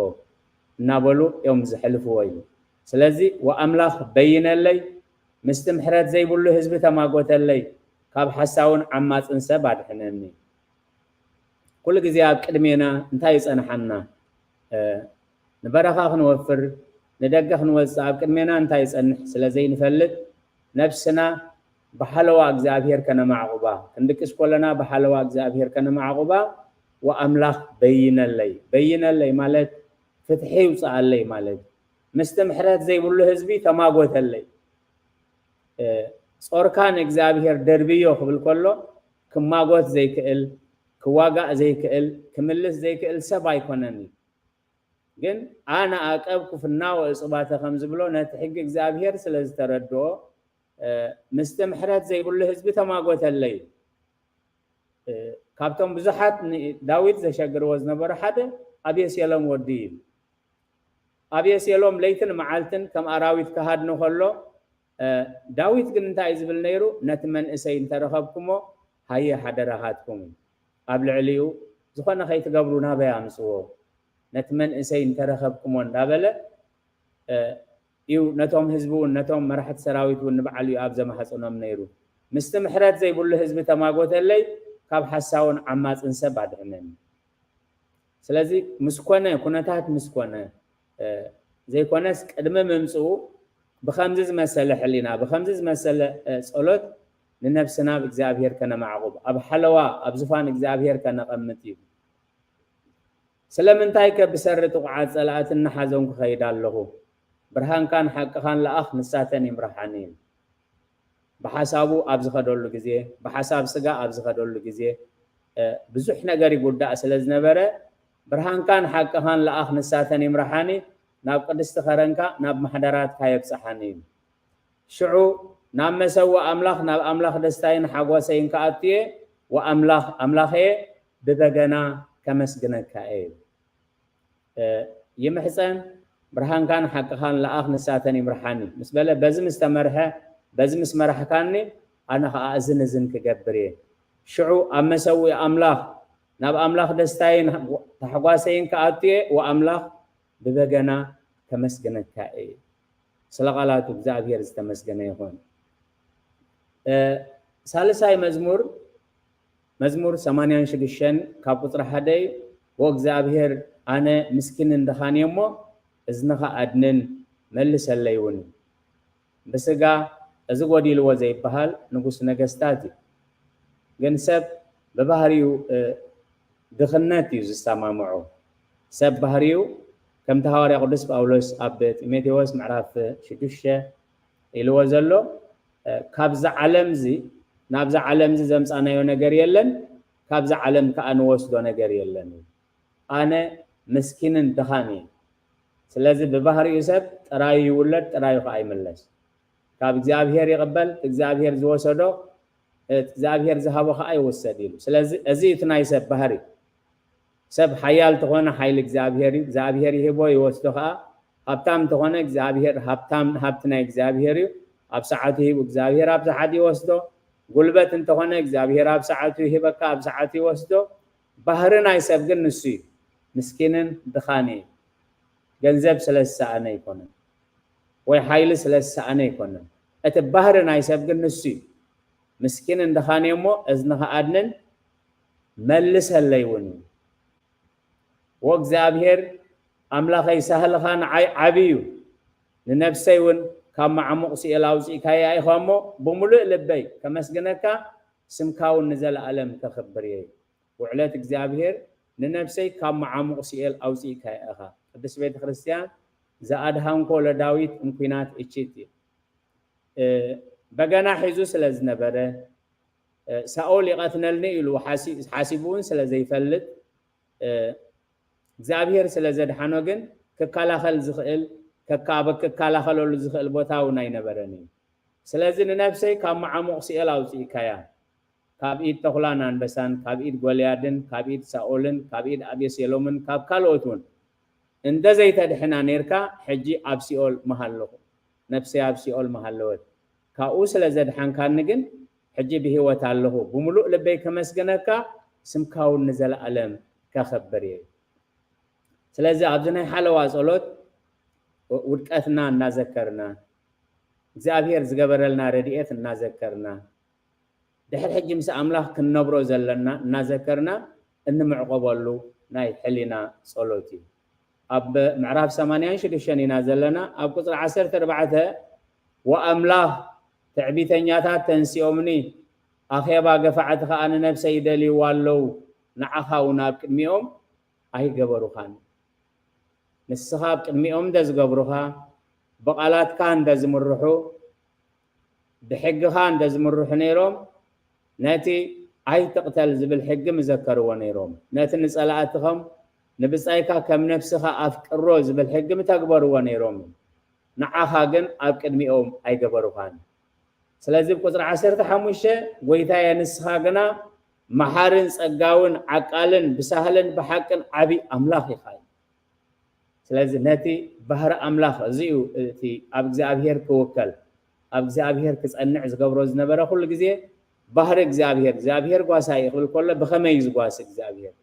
እናበሉ እዮም ዘሕልፍዎ እዩ። ስለዚ፣ "ወኣምላኽ በይነለይ፣ ምስቲ ምሕረት ዘይብሉ ህዝቢ ተማጎተለይ፣ ካብ ሓሳውን ዓማጽን ሰብ ኣድሕነኒ።" ኩሉ ግዜ ኣብ ቅድሜና እንታይ ይጸንሓና? እ፣ ንበረኻ ክንወፍር፣ ንደገ ክንወፅእ ኣብ ቅድሜና እንታይ ይፀንሕ ስለ ዘይንፈልጥ፣ ነብስና ብሓለዋ እግዚኣብሔር ከነማዕቑባ፣ ክንድቅስ ከለና ብሓለዋ እግዚኣብሔር ከነማዕቑባ፣ ወኣምላኽ በይነለይ። በይነለይ ማለት ፍትሒ ይውፅኣለይ ማለት፣ ምስቲ ምሕረት ዘይብሉ ህዝቢ ተማጎተለይ። እ፣ ጾርካ ንእግዚኣብሔር ደርብዮ ክብል ከሎ፣ ክማጎት ዘይክእል፣ ክዋጋእ ዘይክእል፣ ክምልስ ዘይክእል ሰብ ኣይኮነን እዩ። ግን ኣነ ኣቀብኩ ፍናወ እጽባተ ከም ዝብሎ፣ ነቲ ሕጊ እግዚኣብሔር ስለ ዝተረድኦ፣ እ፣ ምስቲ ምሕረት ዘይብሉ ህዝቢ ተማጎተለይ። እ፣ ካብቶም ብዙሓት ንዳዊት ዘሸግርዎ ዝነበሩ ሓደ ኣቤሴሎም ወዲ እዩ። ኣቤሴሎም ለይትን መዓልትን ከም ኣራዊት ክሃድኖ ከሎ፣ እ፣ ዳዊት ግን እንታይ እዩ ዝብል ነይሩ? "ነቲ መንእሰይ እንተረኸብኩሞ፣ ሃየ ሓደራኻትኩም፣ ኣብ ልዕሊኡ ዝኾነ ከይትገብሩ ናበይ ኣምጽዎ? ነቲ መንእሰይ እንተረኸብኩሞ" እንዳበለ፣ እ፣ እዩ ነቶም ህዝቢ እውን፣ ነቶም መራሕቲ ሰራዊት እውን ንበዓሉ እዩ ኣብ ዘማሕጽኖም ነይሩ። ምስቲ ምሕረት ዘይብሉ ህዝቢ ተማጎተለይ፣ ካብ ሓሳውን ዓማጽን ሰብ ኣድሕነኒ። ስለዚ ምስ ኮነ፣ ኩነታት ምስ ኮነ፣ እ፣ ዘይኮነስ ቅድሚ ምምጽኡ ብኸምዚ ዝመሰለ ሕሊና፣ ብኸምዚ ዝመሰለ፣ እ፣ ጸሎት ንነብስና ብእግዚኣብሔር ከነማዕቑብ፣ ኣብ ሓለዋ፣ ኣብ ዝፋን እግዚኣብሔር ከነቐምጥ እዩ። ስለምንታይ ከ ብሰሪ ጥቑዓት ጸላእቲ እናሓዘንኩ ከይድ ኣለኹ? ብርሃንካን ሓቅኻን ለኣኽ፣ ንሳተን ይምርሓኒ። ብሓሳቡ ኣብ ዝኸደሉ ግዜ፣ ብሓሳብ ስጋ ኣብ ዝኸደሉ ግዜ፣ እ፣ ብዙሕ ነገር ይጉዳእ ስለ ዝነበረ፣ ብርሃንካን ሓቅኻን ለኣኽ፣ ንሳተን ይምርሓኒ፣ ናብ ቅድስቲ ከረንካ፣ ናብ ማሕደራትካ የብጽሓኒ እዩ። ሽዑ ናብ መሰዋ ኣምላኽ፣ ናብ ኣምላኽ ደስታይን ሓጎሰይን ክኣቱ እየ፣ ወኣምላኽ ኣምላኸየ፣ ብበገና ከመስግነካ እየ። እ፣ ይምሕጸን፣ ብርሃንካን ሓቅኻን ለኣኽ፣ ንሳተን ይምርሓኒ ምስ በለ፣ በዚ ምስ ተመርሐ፣ በዚ ምስ መራሕካኒ፣ ኣነ ኸኣ እዝን እዝን ክገብር እየ። ሽዑ ኣብ መሰውኢ ኣምላኽ፣ ናብ ኣምላኽ ደስታይን ታሕጓሰይን ክኣቱ እየ፣ ወኣምላኽ ብበገና ከመስግነካ እየ። ስለ ቃላቱ እግዚኣብሔር ዝተመስገነ ይኹን። እ፣ ሳልሳይ መዝሙር፣ መዝሙር ሰማንያን ሽዱሽተን ካብ ቁጽሪ ሓደ እዩ። "ወእግዚኣብሔር፣ ኣነ ምስኪንን ድኻን እየ እሞ፣ እዝንኻ ኣድንን፣ መልሰለይ እውን። ብስጋ እዚ ጎዲልዎ ዘይበሃል ንጉስ ነገስታት እዩ። ግን ሰብ ብባህሪኡ፣ እ፣ ድኽነት እዩ ዝሰማምዖ። ሰብ ባህሪኡ ከምቲ ሃዋርያ ቅዱስ ጳውሎስ ኣብ ጢሞቴዎስ ምዕራፍ ሽዱሽተ ኢልዎ ዘሎ፣ እ፣ ካብዛ ዓለምዚ፣ ናብዛ ዓለምዚ ዘምጻናዮ ነገር የለን፣ ካብዛ ዓለም ከኣ ንወስዶ ነገር የለን። ኣነ ምስኪንን ድኻን እየ። ስለዚ ብባህሪኡ ሰብ ጥራዩ ይውለድ፣ ጥራዩ ከኣ ይምለስ። ካብ እግዚኣብሔር ይቕበል፣ እግዚኣብሔር ዝወሰዶ፣ እቲ እግዚኣብሔር ዝሃቦ ከኣ ይውሰድ" ኢሉ። ስለዚ እዚ እዩ እቲ ናይ ሰብ ባህሪ። ሰብ ሓያል ተኾነ ሓይሊ እግዚኣብሔር እዩ፣ እግዚኣብሔር ይህቦ ይወስዶ ከኣ። ሃብታም ተኾነ እግዚኣብሔር፣ ሃብታም፣ ሃብቲ ናይ እግዚኣብሔር እዩ፣ ኣብ ሰዓቱ ሂቡ እግዚኣብሔር ኣብ ሰዓቱ ይወስዶ። ጉልበት እንተኾነ እግዚኣብሔር ኣብ ሰዓቱ ይህበካ፣ ኣብ ሰዓቱ ይወስዶ። ባህሪ ናይ ሰብ ግን ንሱ እዩ። ምስኪንን ድኻን እዩ። ገንዘብ ስለ ዝሰኣነ ኣይኮነን፣ ወይ ሓይሊ ስለ ዝሰኣነ ኣይኮነን። እቲ ባህሪ ናይ ሰብ ግን ንሱ እዩ። ምስኪንን ድኻን እየ እሞ፣ እዝንኻ ኣድንን፣ መልሰለይ እውን እዩ። "ወእግዚኣብሔር ኣምላኸይ፣ ሳህልኻ ንዓይ ዓቢ እዩ፣ ንነብሰይ እውን ካብ መዓሙቕ ሲኦል ኣውጺእካያ ኢኻ እሞ፣ ብምሉእ ልበይ ከመስግነካ፣ ስምካ እውን ንዘለኣለም ከኽብር እየ። ውዕለት እግዚኣብሔር፣ ንነብሰይ ካብ መዓሙቕ ሲኦል ኣውጺእካያ ኢኻ።" ቅድስት ቤተ ክርስቲያን፣ "ዘአድኃንኮ ለዳዊት እምኲናት እቺት" እዩ። እ፣ በገና ሒዙ ስለ ዝነበረ፣ እ፣ ሳኦል ይቐትለኒ ኢሉ ሓሲ-፣ ሓሲቡ እውን ስለ ዘይፈልጥ፣ እ፣ እግዚኣብሔር ስለ ዘድሓኖ ግን ክከላኸል ዝኽእል፣ ከካ-፣ ኣብ ክከላኸለሉ ዝኽእል ቦታ እውን ኣይነበረን እዩ። ስለዚ ንነብሰይ ካብ መዓሙቕ ሲኦል ኣውጺእካያ፣ ካብ ኢድ ተኹላን ኣንበሳን፣ ካብ ኢድ ጎልያድን፣ ካብ ኢድ ሳኦልን፣ ካብ ኢድ ኣቤሴሎምን፣ ካብ ካልኦት እውን እንተ ዘይተድሕና ኔርካ፣ ሕጂ ኣብ ሲኦል ምሃለኹ፣ ነብሰይ ኣብ ሲኦል ምሃለወት። ካብኡ ስለ ዘድሓንካኒ ግን ሕጂ ብህይወት ኣለኹ። ብምሉእ ልበይ ከመስግነካ፣ ስምካ እውን ንዘለኣለም ከኸብር እየ። ስለዚ ኣብዚ ናይ ሓለዋ ጸሎት ውድቀትና እናዘከርና፣ እግዚኣብሔር ዝገበረልና ረድኤት እናዘከርና፣ ድሕሪ ሕጂ ምስ ኣምላኽ ክንነብሮ ዘለና እናዘከርና እንምዕቆበሉ ናይ ሕሊና ጸሎት እዩ። ኣብ ምዕራፍ ሰማንያን ሽዱሽተን ኢና ዘለና። ኣብ ቁፅሪ ዓሰርተ ኣርባዕተ፣ ወኣምላኽ፣ ትዕቢተኛታት ተንሲኦምኒ፣ ኣኼባ ገፋዕቲ ኸኣ ንነብሰይ ይደልይዋ ኣለዉ፣ ንዓኻ እውን ኣብ ቅድሚኦም ኣይገበሩኻን። ንስኻ ኣብ ቅድሚኦም እንተ ዝገብሩኻ፣ ብቓላትካ እንተ ዝምርሑ፣ ብሕግኻ እንተ ዝምርሑ ነይሮም፣ ነቲ ኣይትቕተል ዝብል ሕጊ ምዘከርዎ ነይሮም። ነቲ ንጸላእትኸም ንብጻይካ ከም ነፍስኻ ኣፍቅሮ ዝብል ሕጊ ምተግበርዎ ነይሮም። ንዓኻ ግን ኣብ ቅድሚኦም ኣይገበሩኻን። ስለዚ ኣብ ቁጽሪ ዓሰርተ ሓሙሽተ፣ ጎይታየ፣ ንስኻ ግና መሓርን ጸጋውን ዓቃልን ብሳህልን ብሓቅን ዓቢ ኣምላኽ ኢኻ እዩ። ስለዚ ነቲ ባህሪ ኣምላኽ እዚ እዩ፣ እቲ ኣብ እግዚኣብሔር ክውከል፣ ኣብ እግዚኣብሔር ክጸንዕ ዝገብሮ ዝነበረ። ኩሉ ግዜ ባህሪ እግዚኣብሔር፣ እግዚኣብሔር ጓሳ እዩ ክብል ከሎ ብኸመይ እዩ ዝጓሲ እግዚኣብሔር?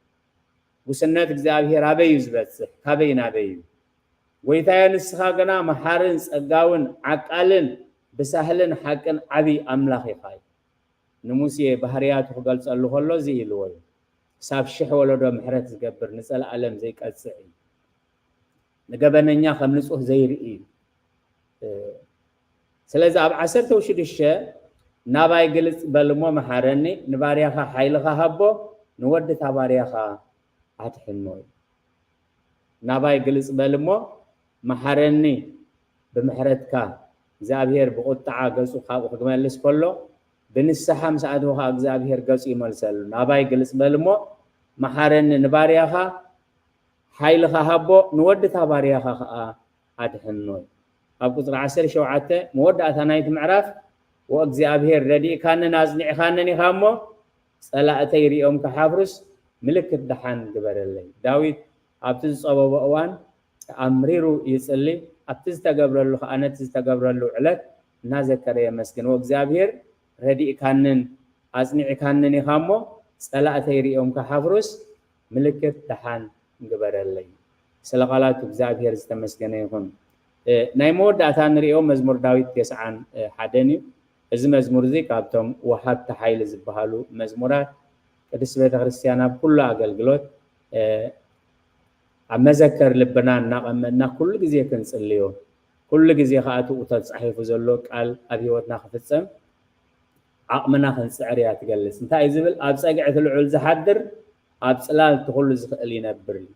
ጉስነት እግዚኣብሔር ኣበይ እዩ ዝበጽሕ? ካበይ ናበይ እዩ? ጎይታየ፣ ንስኻ ግና መሓርን ጸጋውን ዓቃልን ብሳህልን ሓቅን ዓቢ ኣምላኽ ኢኻ እዩ። ንሙሴ ባህርያቱ ክገልጸሉ ከሎ እዚ ኢልዎ እዩ። ክሳብ ሽሕ ወለዶ ምሕረት ዝገብር፣ ንዘለኣለም ዘይቀጽዕ እዩ። ንገበነኛ ከም ንጹህ ዘይርኢ እዩ። ስለዚ ኣብ ዓሰርተ ሽዱሽተ፣ ናባይ ግልጽ በል እሞ መሓረኒ፣ ንባርያኻ ሓይልኻ ሃቦ፣ ንወዲ እታ ባርያኻ ኣድሕኖ እዩ። ናባይ ግልጽ በል እሞ መሓረኒ፣ ብምሕረትካ። እግዚኣብሔር ብቁጥዓ ገጹ ካብኡ ክመልስ ከሎ፣ ብንስሓ ምስ ኣተወ ኸኣ እግዚኣብሔር ገጹ ይመልሰሉ። ናባይ ግልጽ በል እሞ መሓረኒ፣ ንባርያኻ ሓይልኻ ሃቦ፣ ንወዲ እታ ባርያኻ ኸኣ ኣድሕኖ። ኣብ ቁጽሪ ዓሰርተ ሸውዓተ፣ መወዳእታ ናይቲ ምዕራፍ፣ "ወእግዚኣብሔር ረዲእካንን ኣጽኒዕካንን ኢኻ እሞ፣ ጸላእተይ ሪኦም ክሓፍሩስ ምልክት ደሓን ግበረለይ።" ዳዊት ኣብቲ ዝጸበቦ እዋን ኣምሪሩ ይጽሊ፣ ኣብቲ ዝተገብረሉ ኸኣ ነቲ ዝተገብረሉ ዕለት እናዘከረ የመስግን። "ወእግዚኣብሔር ረዲእካንን ኣጽኒዕካንን ኢኻ እሞ፣ ጸላእተይ ሪኦም ክሓፍሩስ ምልክት ደሓን ግበረለይ።" ስለ ቃላቱ እግዚኣብሔር ዝተመስገነ ይኹን። እ፣ ናይ መወዳእታ ንሪኦ መዝሙር ዳዊት ተስዓን፣ እ፣ ሓደን እዩ። እዚ መዝሙር እዚ ካብቶም ወሃብቲ ሓይሊ ዝበሃሉ መዝሙራት ቅድስቲ ቤተክርስትያን ኣብ ኩሉ ኣገልግሎት፣ እ፣ ኣብ መዘከር ልብና እናቐመጥና ኩሉ ግዜ ክንጽልዮ፣ ኩሉ ግዜ ከኣ እቲ ተጻሒፉ ዘሎ ቃል ኣብ ህይወትና ክፍጸም ዓቕምና ክንጽዕር እያ ትገልጽ። እንታይ እዩ ዝብል? "ኣብ ጸግዒ እቲ ልዑል ዝሓድር፣ ኣብ ጽላል እቲ ኩሉ ዝኽእል ይነብር" እዩ።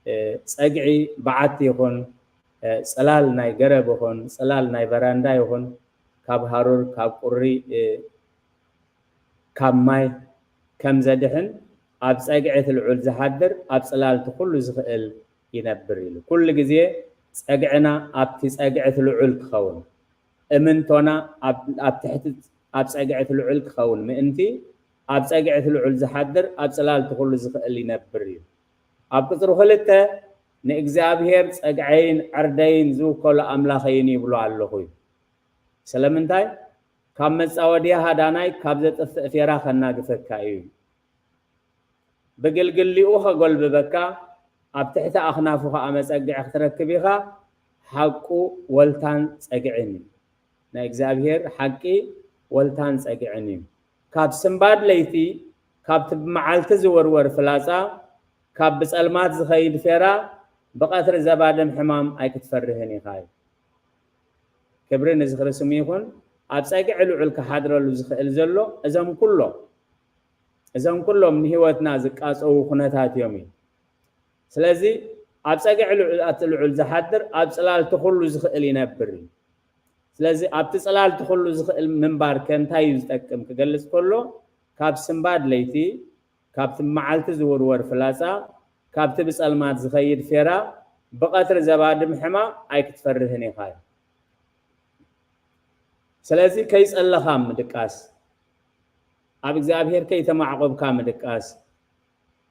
እ፣ ጸግዒ በዓቲ ይኹን፣ እ፣ ጽላል ናይ ገረብ ይኹን፣ ጽላል ናይ በራንዳ ይኹን፣ ካብ ሃሩር፣ ካብ ቁሪ፣ እ፣ ካብ ማይ ከም ዘድሕን፣ ኣብ ጸግዒ እቲ ልዑል ዝሓድር፣ ኣብ ጽላል እቲ ኩሉ ዝኽእል ይነብር ኢሉ። ኩሉ ግዜ ጸግዕና ኣብቲ ጸግዒ እቲ ልዑል ክኸውን፣ እምንቶና ኣብ፣ ኣብ ትሕቲ፣ ኣብ ጸግዒ እቲ ልዑል ክኸውን ምእንቲ፣ ኣብ ጸግዒ እቲ ልዑል ዝሓድር፣ ኣብ ጽላል እቲ ኩሉ ዝኽእል ይነብር እዩ። ኣብ ቁጽሪ ክልተ፣ "ንእግዚኣብሔር ጸግዐይን ዕርደይን ዝውከሎ ኣምላኸይን ይብሎ ኣለኹ" እዩ። ስለምንታይ? "ካብ መጻወድያ ሃዳናይ፣ ካብ ዘጥፍእ ፌራ ከናግፈካ እዩ። ብግልግሊኡ ከጎልብበካ፣ ኣብ ትሕቲ ኣኽናፉ ኸኣ መጸግዒ ክትረክብ ኢኻ፣ ሓቁ ወልታን ጸግዕን እዩ።" ናይ እግዚኣብሔር ሓቂ ወልታን ጸግዕን እዩ። "ካብ ስንባድ ለይቲ፣ ካብቲ ብመዓልቲ ዝውርወር ፍላጻ፣ ካብ ብጸልማት ዝኸይድ ፌራ፣ ብቐትሪ ዘባድም ሕማም ኣይክትፈርህን ኢኻ" እዩ። ክብሪ ንዝኽሪ ስሙ ይኹን። ኣብ ጸግዒ ልዑል ክሓድረሉ ዝኽእል ዘሎ እዞም ኩሎም፣ እዞም ኩሎም ንህይወትና ዝቃጸዉ ኩነታት እዮም እዩ። ስለዚ ኣብ ጸግዒ ልዑል፣ ኣብቲ ልዑል ዝሓድር፣ ኣብ ጽላል እቲ ኩሉ ዝኽእል ይነብር እዩ። ስለዚ ኣብቲ ጽላል እቲ ኩሉ ዝኽእል ምንባር ከ እንታይ እዩ ዝጠቅም ክገልጽ ከሎ፣ ካብ ስንባድ ለይቲ፣ ካብቲ መዓልቲ ዝውርወር ፍላጻ፣ ካብቲ ብጸልማት ዝኸይድ ፌራ፣ ብቐትሪ ዘባድም ሕማም ኣይክትፈርህን ኢኻ እዩ። ስለዚ ከይጸለኻ ምድቃስ፣ ኣብ እግዚኣብሔር ከይተማዕቆብካ ምድቃስ፣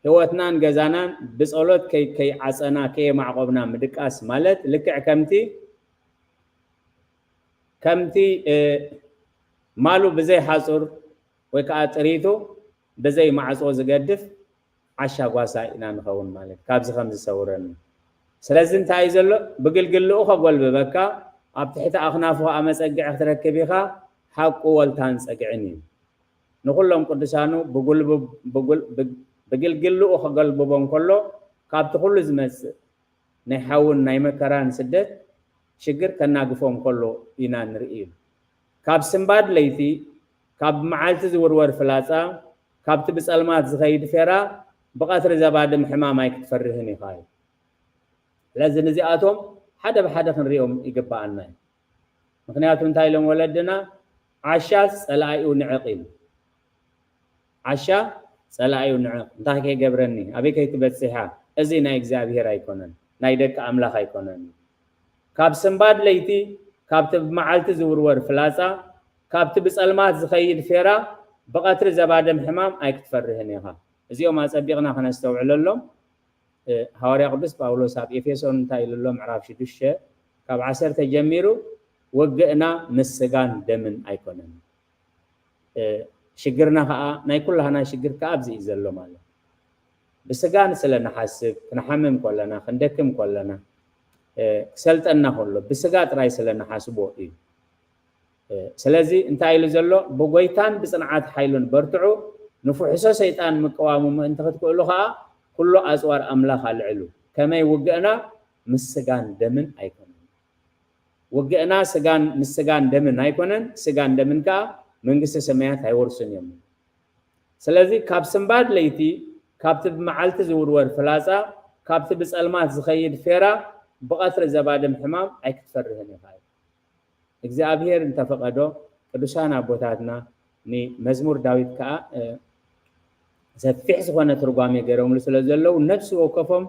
ህይወትናን ገዛናን ብጸሎት ከይ-፣ ከይዓጸና፣ ከየማዕቆብና ምድቃስ ማለት ልክዕ ከምቲ፣ ከምቲ፣ እ፣ ማሉ ብዘይ ሓጹር ወይ ከኣ ጥሪቱ ብዘይ ማዕጾ ዝገድፍ ዓሻ ጓሳ ኢና ንኸውን ማለት፣ ካብዚ ከም ዝሰውረኒ። ስለዚ እንታይ እዩ ዘሎ? ብግልግልኡ ከጎልብበካ፣ ኣብ ትሕቲ ኣኽናፉ ከኣ መጸግዒ ክትረክብ ኢኻ፣ ሓቁ ወልታን ጸግዕን እዩ። ንኹሎም ቅዱሳኑ ብጉልቡ-፣ ብጉል-፣ ብ-፣ ብግልግልኡ ከገልብቦም ከሎ፣ ካብቲ ኩሉ ዝመጽእ፣ ናይ ሓውን ናይ መከራን ስደት ሽግር ከናግፎም ከሎ ኢና ንርኢ እዩ። ካብ ስንባድ ለይቲ፣ ካብ መዓልቲ ዝውርወር ፍላጻ፣ ካብቲ ብጸልማት ዝኸይድ ፌራ፣ ብቐትሪ ዘባድም ሕማም ኣይክትፈርህን ኢኻ እዩ። ስለዚ ንዚኣቶም ሓደ ብሓደ ክንሪኦም ይግብኣና እዩ። ምክንያቱ እንታይ ኢሎም ወለድና? ዓሻ ጸላኢኡ ንዕቕ ኢሉ። ዓሻ ጸላኢኡ ንዕቕ፣ እንታይ ከይገብረኒ፣ ኣበይ ከይትበጽሕ እያ? እዚ ናይ እግዚኣብሔር ኣይኮነን፣ ናይ ደቂ ኣምላኽ ኣይኮነን። ካብ ስንባድ ለይቲ፣ ካብቲ ብመዓልቲ ዝውርወር ፍላጻ፣ ካብቲ ብጸልማት ዝኸይድ ፌራ፣ ብቐትሪ ዘባደም ሕማም ኣይክትፈርህን ኢኻ። እዚኦም ኣጸቢቕና ከነስተውዕለሎም። እ፣ ሃዋርያ ቅዱስ ጳውሎስ ኣብ ኤፌሶን እንታይ ኢሉ ኣሎ? ምዕራፍ ሽዱሽተ ካብ ዓሰርተ ጀሚሩ፣ "ውግእና ምስ ስጋን ደምን ኣይኮነን።" እ፣ ሽግርና ከኣ፣ ናይ ኩላህና ሽግር ከኣ ኣብዚ እዩ ዘሎ ማለት። ብስጋን ስለ ንሓስብ፣ ክንሓምም ከለና፣ ክንደክም ከለና፣ እ፣ ክሰልጠና ከሎ፣ ብስጋ ጥራይ ስለ ንሓስቦ እዩ። እ፣ ስለዚ እንታይ ኢሉ ዘሎ? "ብጎይታን ብጽንዓት ሓይሉን በርትዑ፣ ንፍሕሶ ሰይጣን ምቅዋሙ ምእንቲ ክትክእሉ ከኣ፣ ኩሉ ኣጽዋር ኣምላኽ ኣልዕሉ። ከመይ ውግእና ምስ ስጋን ደምን ኣይኮነን።" ውግእና ስጋን፣ ምስ ስጋን ደምን ኣይኮነን፣ ስጋን ደምን ከኣ መንግስቲ ሰማያት ኣይወርሱን እዮም። ስለዚ ካብ ስንባድ ለይቲ፣ ካብቲ ብመዓልቲ ዝውርወር ፍላጻ፣ ካብቲ ብጸልማት ዝኸይድ ፌራ፣ ብቐትሪ ዘባድም ሕማም ኣይክትፈርህን ኢኻ። እግዚኣብሔር እንተፈቐዶ፣ ቅዱሳን ኣቦታትና ንመዝሙር ዳዊት ከኣ፣ እ፣ ሰፊሕ ዝኾነ ትርጓሜ ገይሮምሉ ስለ ዘለዉ፣ ነፍሲ ወከፎም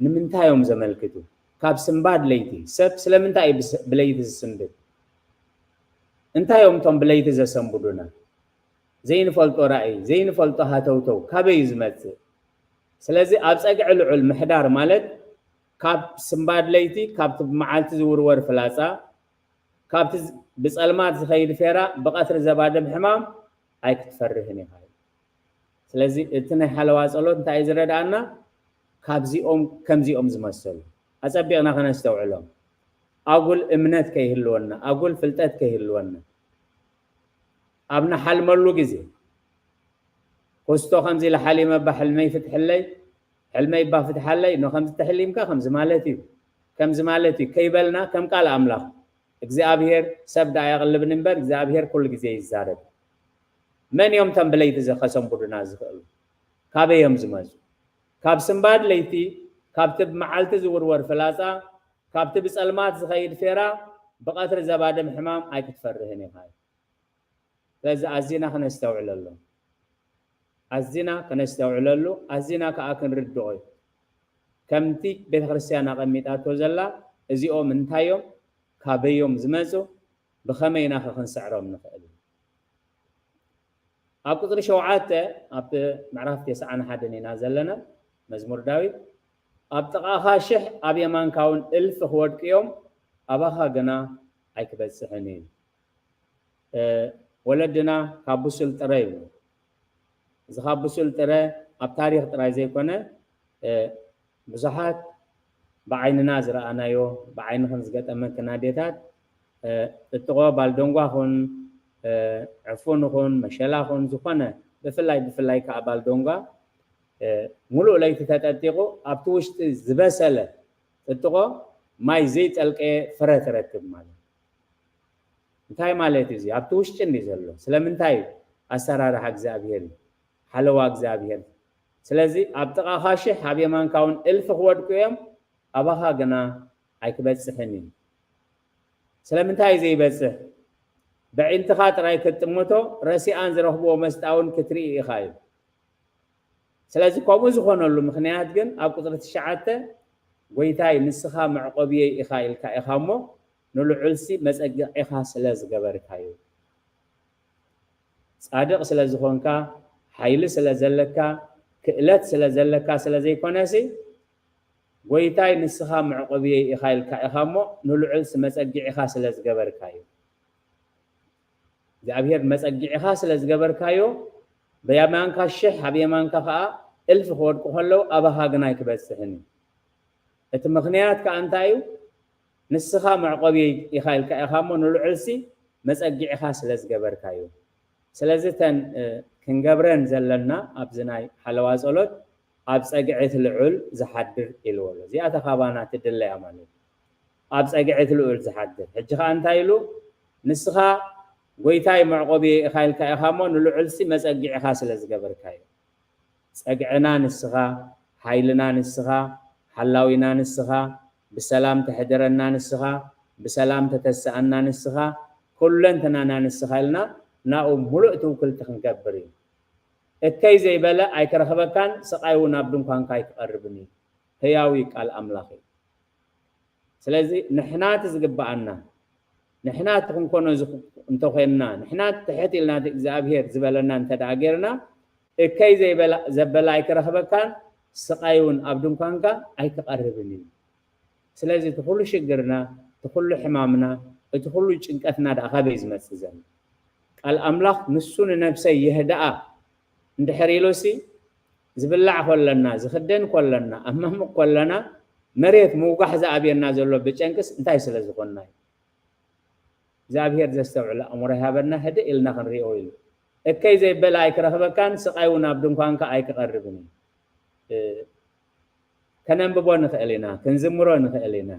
ንምንታይ እዮም ዘመልክቱ? ካብ ስንባድ ለይቲ፣ ሰብ ስለምንታይ እዩ ብስ-፣ ብለይቲ ዝስንብድ? እንታይ እዮም እቶም ብለይቲ ዘሰንብዱና? ዘይንፈልጦ ራእይ፣ ዘይንፈልጦ ሃተውተው ካበይ እዩ ዝመጽእ? ስለዚ ኣብ ጸግዒ ልዑል ምሕዳር ማለት ካብ ስንባድ ለይቲ፣ ካብቲ ብመዓልቲ ዝውርወር ፍላጻ፣ ካብቲ ዝ-፣ ብጸልማት ዝኸይድ ፌራ፣ ብቐትሪ ዘባድም ሕማም ኣይክትፈርህን ኢኻ። ስለዚ እቲ ናይ ሓለዋ ጸሎት እንታይ እዩ ዝረድኣና? ካብዚኦም፣ ከምዚኦም ዝመሰሉ ኣጸቢቕና ከነስተውዕሎም። ኣጉል እምነት ከይህልወና፣ ኣጉል ፍልጠት ከይህልወና። ኣብ ንሓልመሉ ግዜ፣ ኮስቶ ከምዚ ኢለ ሓሊመ እባ ሕልመይ ፍትሕለይ፣ ሕልመይ እባ ፍትሓለይ፣ ኖ ከምዚ ተሕሊምካ ከምዚ ማለት እዩ፣ ከምዚ ማለት እዩ ከይበልና፣ ከም ቃል ኣምላኽ፣ እግዚኣብሔር ሰብ ደኣ የቕልብኒ እምበር እግዚኣብሔር ኩሉ ግዜ ይዛረብ። መን እዮም እቶም ብለይቲ ዘ-፣ ከሰንብዱና ዝኽእሉ? ካበይ እዮም ዝመጹ? ካብ ስንባድ ለይቲ፣ ካብቲ ብመዓልቲ ዝውርወር ፍላጻ፣ ካብቲ ብጸልማት ዝኸይድ ፌራ፣ ብቐትሪ ዘባድም ሕማም ኣይክትፈርህን ኢኻ። ስለዚ ኣዚና ከነስተውዕለሉ፣ ኣዚና ከነስተውዕለሉ፣ ኣዚና ከኣ ክንርድኦ እዩ። ከምቲ ቤተ ክርስቲያን ኣቐሚጣቶ ዘላ፣ እዚኦም እንታይ እዮም? ካበይ እዮም ዝመጹ? ብኸመይ ኢና ከ ክንስዕሮም ንኽእል? ኣብ ቁጽሪ ሸውዓተ፣ ኣብ ምዕራፍ ተስዓን ሓደን ኢና ዘለና፣ መዝሙር ዳዊት፣ "ኣብ ጥቓኻ ሽሕ፣ ኣብ የማንካ እውን እልፊ ክወድቁ እዮም፣ ኣባኻ ግና ኣይክበጽሕን እዩ።" እ፣ ወለድና ካብ ብሱል ጥረ ይብሉ። እዚ ካብ ብሱል ጥረ ኣብ ታሪኽ ጥራይ ዘይኮነ፣ እ፣ ብዙሓት ብዓይንና ዝረኣናዮ፣ ብዓይንኽን ዝገጠመክን ኣዴታት፣ እ፣ ጥጥቖ ባልደንጓ ኹን፣ እ፣ ዕፉን ኹን፣ መሸላ ኹን፣ ዝኾነ ብፍላይ፣ ብፍላይ ከኣ ባልደንጓ፣ እ፣ ሙሉእ ለይቲ ተጠጢቑ ኣብቲ ውሽጢ ዝበሰለ ጥጥቖ ማይ ዘይጠልቀየ ፍረ ትረክብ ማለት እዩ። እንታይ ማለት እዩ እዚ? ኣብቲ ውሽጢ እንዲ ዘሎ። ስለምንታይ? ኣሰራርሓ እግዚኣብሔር እዩ። ሓለዋ እግዚኣብሔር። ስለዚ ኣብ ጥቓኻ ሽሕ፣ ኣብ የማንካ እውን እልፊ ክወድቁ እዮም፣ ኣባኻ ግና ኣይክበጽሕን እዩ። ስለምንታይ እዩ ዘይበጽሕ? በዒንትኻ ጥራይ ክትጥምቶ፣ ረሲኣን ዝረኽብዎ መስጣ እውን ክትርኢ ኢኻ እዩ። ስለዚ ከምኡ ዝኾነሉ ምኽንያት ግን ኣብ ቁጽሪ ትሽዓተ፣ "ጎይታይ ንስኻ መዕቆብየይ ኢኻ" ኢልካ ኢኻ እሞ፣ ንልዑልሲ መጸግዒኻ ስለ ዝገበርካዮ። ጻድቕ ስለ ዝኾንካ፣ ሓይሊ ስለ ዘለካ፣ ክእለት ስለ ዘለካ ስለ ዘይኮነሲ፣ "ጎይታይ ንስኻ መዕቆብየይ ኢኻ" ኢልካ ኢኻ እሞ፣ ንልዑልሲ መጸግዒኻ ስለ ዝገበርካዮ። እግዚኣብሔር መጸግዒኻ ስለ ዝገበርካዮ፣ ብየማንካ ሽሕ፣ ኣብ የማንካ ኸኣ እልፊ ክወድቁ ከለዉ፣ ኣባኻ ግና ኣይክበጽሕን እዩ። እቲ ምኽንያት ከኣ እንታይ እዩ? ንስኻ መዕቆብየይ ኢኻ ኢልካ ኢኻ እሞ፣ ንልዑልሲ መጸግዒኻ ስለ ዝገበርካዮ። ስለዚ እተን፣ እ፣ ክንገብረን ዘለና ኣብዚ ናይ ሓለዋ ጸሎት፣ ኣብ ጸግዒ እቲ ልዑል ዝሓድር ኢልዎ ኣሎ። እዚኣ ተኻባና ትድለያ ማለት እዩ። ኣብ ጸግዒ እቲ ልዑል ዝሓድር። ሕጂ ኸኣ እንታይ ኢሉ? ንስኻ ጎይታይ መዕቆቢ ኢኻ ኢልካ ኢኻ እሞ ንልዑልሲ መጸግዒኻ ስለ ዝገበርካዮ። ጸግዕና ንስኻ፣ ሓይልና ንስኻ፣ ሓላዊና ንስኻ፣ ብሰላም ተሕድረና ንስኻ፣ ብሰላም ተተስኣና ንስኻ፣ ኩለንተናና ንስኻ ኢልና ናኡ ሙሉእ ትውክልቲ ክንገብር እዩ። እከይ ዘይበለ ኣይክረኽበካን፣ ስቓይ እውን ኣብ ድንኳንካ ኣይክቐርብን እዩ። ህያው እዩ ቃል ኣምላኽ እዩ። ስለዚ ንሕና እቲ ዝግብኣና፣ ንሕና እቲ ክንኮኖ ዝግ-፣ እንተኾይንና፣ ንሕና ትሕት ኢልና እቲ እግዚኣብሔር ዝበለና እንተ ደኣ ጌርና፣ እከይ ዘይበላ-፣ ዘበለ ኣይክረኽበካን፣ ስቓይ እውን ኣብ ድንኳንካ ኣይክቐርብን እዩ። ስለዚ እቲ ኩሉ ሽግርና፣ እቲ ኩሉ ሕማምና፣ እቲ ኩሉ ጭንቀትና ደኣ ካበይ ዝመጽእ ዘሎ? ቃል ኣምላኽ ንሱ ንነብሰይ የህድኣ እንድሕር ኢሉሲ፣ ዝብላዕ ኮለና፣ ዝኽደን ኮለና፣ ኣብ መምቕ ኮለና፣ መሬት ምውጋሕ ዝኣብየና ዘሎ ብጨንቅስ እንታይ ስለ ዝኾንና እዩ? እግዚኣብሔር ዘስተውዕል ኣእምሮ ይሃበና፣ ህድእ ኢልና ክንሪኦ ኢሉ። እከይ ዘይበለ ኣይክረኽበካን፣ ስቓይ እውን ኣብ ድንኳንካ ኣይክቐርብን እዩ። እ፣ ከነንብቦ ንኽእል ኢና፣ ክንዝምሮ ንኽእል ኢና።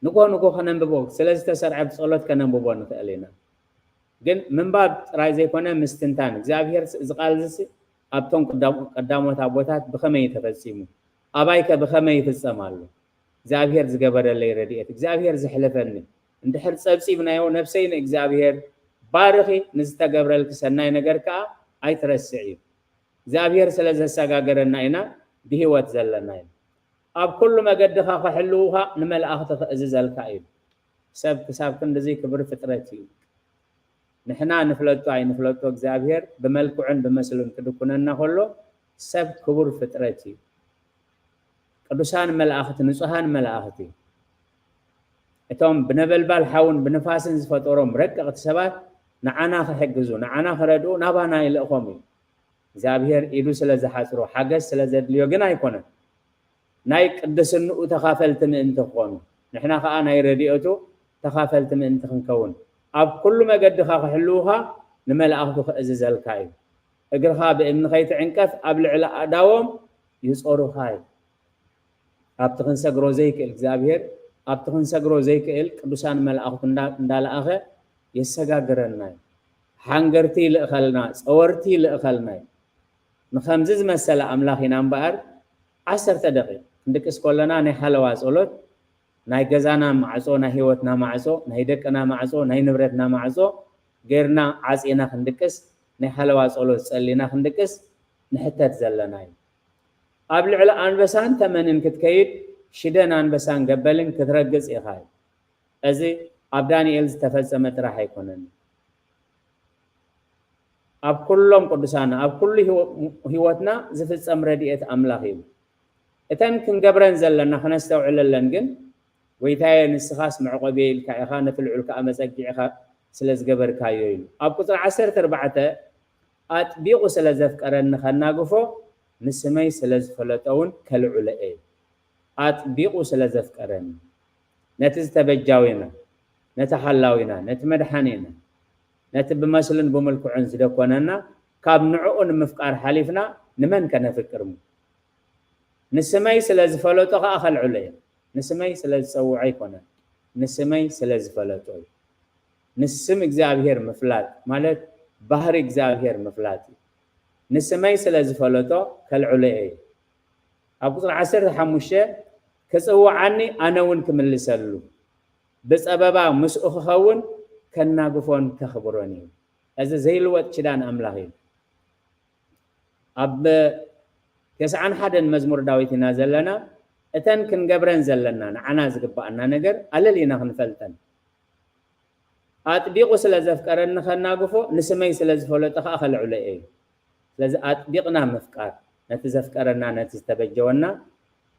ንግሆ ንግሆ ከነንብቦ፣ ስለ ዝተሰርዐ ጸሎት ከነንብቦ ንኽእል ኢና። ግን ምንባብ ጥራይ ዘይኮነ፣ ምስትንታን። እግዚኣብሔር ስ-፣ እዚ ቃል እዚ ስ-፣ ኣብቶም ቀዳሞ-፣ ቀዳሞት ኣቦታት ብኸመይ ተፈጺሙ? ኣባይከ ብኸመይ ይፍጸም ኣሎ? እግዚኣብሔር ዝገበረለይ ረድኤት፣ እግዚኣብሔር ዘሕለፈኒ፣ እንድሕር ጸብጺብናዮ፣ ነፍሰይ ንእግዚኣብሔር ባርኺ፣ ንዝተገብረልኪ ሰናይ ነገር ከኣ ኣይትረስዒ። እግዚኣብሔር ስለ ዘሰጋገረና ኢና ብህይወት ዘለና ኢና። ኣብ ኩሉ መገድኻ ክሕልዉኻ ንመላእኽቲ ክእዝዘልካ እዩ። ሰብ ክሳብ ክንድዚ ክቡር ፍጥረት እዩ። ንሕና ንፍለጦ ኣይንፍለጦ፣ እግዚኣብሔር ብመልክዑን ብመስሉን ክድኩነና ከሎ፣ ሰብ ክቡር ፍጥረት እዩ። ቅዱሳን መላእኽቲ፣ ንጹሃን መላእኽቲ፣ እቶም ብነበልባል ሓውን ብንፋስን ዝፈጠሮም ረቀቕቲ ሰባት ንዓና ክሕግዙ፣ ንዓና ክረድኡ ናባና ይልእኾም እዩ። እግዚኣብሔር ኢዱ ስለ ዝሓጽሮ፣ ሓገዝ ስለ ዘድልዮ ግን ኣይኮነን። ናይ ቅድስንኡ ተኻፈልቲ ምእንቲ ክኾኑ፣ ንሕና ኸኣ ናይ ረድኤቱ ተኻፈልቲ ምእንቲ ክንከውን፣ ኣብ ኩሉ መገድኻ ክሕልዉኻ ንመላእኽቱ ክእዝዘልካ እዩ። እግርኻ ብእምኒ ከይትዕንቀፍ ኣብ ልዕሊ ኣእዳዎም ይጾሩኻ እዩ። ኣብቲ ክንሰግሮ ዘይክእል እግዚኣብሔር፣ ኣብቲ ክንሰግሮ ዘይክእል ቅዱሳን መላእኽቱ እንዳ-፣ እንዳለኣኸ የሰጋግረና እዩ። ሓንገርቲ ይልእኸልና፣ ጸወርቲ ይልእኸልና እዩ። ንኸምዚ ዝመሰለ ኣምላኽ ኢና እምበኣር፣ ዓሰርተ ደቂቕ ክንድቅስ ከለና ናይ ሓለዋ ጸሎት፣ ናይ ገዛና ማዕጾ፣ ናይ ህይወትና ማዕጾ፣ ናይ ደቅና ማዕጾ፣ ናይ ንብረትና ማዕጾ ጌርና ዓጺና ክንድቅስ፣ ናይ ሓለዋ ጸሎት ጸሊና ክንድቅስ ንሕተት ዘለና እዩ። ኣብ ልዕሊ ኣንበሳን ተመንን ክትከይድ፣ ሽደን ኣንበሳን ገበልን ክትረግጽ ኢኻ እዩ። እዚ ኣብ ዳንኤል ዝተፈጸመ ጥራሕ ኣይኮነን። ኣብ ኩሎም ቅዱሳና፣ ኣብ ኩሉ ህይወ-፣ ህይወትና ዝፍጸም ረድኤት ኣምላኽ እዩ። እተን ክንገብረን ዘለና ክነስተውዕለለን ግን፣ "ጎይታየ፣ ንስኻስ መዕቆብየ ኢልካ ኢኻ፣ ነቲ ልዑል ከኣ መጸግዒኻ ስለ ዝገበርካዮ" ኢሉ። ኣብ ቁጽሪ ዓሰርተ ኣርባዕተ፣ "ኣጥቢቑ ስለ ዘፍቀረኒ ከናግፎ፣ ንስመይ ስለ ዝፈለጦ እውን ከልዕሎ እየ" ኢሉ። ኣጥቢቑ ስለ ዘፍቀረኒ፣ ነቲ ዝተበጃዊና፣ ነቲ ሓላዊና፣ ነቲ መድሓኒና፣ ነቲ ብመስልን ብምልክዑን ዝደኮነና፣ ካብ ንዕኡ ንምፍቃር ሓሊፍና ንመን ከነፍቅር እሞ? ንስመይ ስለ ዝፈለጦ ኸኣ ከልዕሎ እየ። ንስመይ ስለ ዝጸውዖ ኣይኮነን፣ ንስመይ ስለ ዝፈለጦ እዩ። ንስም እግዚኣብሔር ምፍላጥ ማለት ባህሪ እግዚኣብሔር ምፍላጥ እዩ። ንስመይ ስለ ዝፈለጦ ከልዕሎ እየ። ኣብ ቁጽሪ ዓሰርተ ሓሙሽተ፣ "ክጽውዓኒ ኣነ እውን ክምልሰሉ፣ ብጸበባ ምስኡ ክኸውን ከናግፎን ከኽብሮን እዩ።" እዚ ዘይልወጥ ኪዳን ኣምላኽ እዩ። ኣብ ተስዓን ሓደን መዝሙር ዳዊት ኢና ዘለና። እተን ክንገብረን ዘለና ንዓና ዝግብኣና ነገር ኣለሊና ክንፈልጠን። ኣጥቢቑ ስለ ዘፍቀረኒ ከናግፎ፣ ንስመይ ስለ ዝፈለጦ ኸኣ ከልዕሎ እየ። ስለዚ ኣጥቢቕና ምፍቃር፣ ነቲ ዘፍቀረና፣ ነቲ ዝተበጀወና፣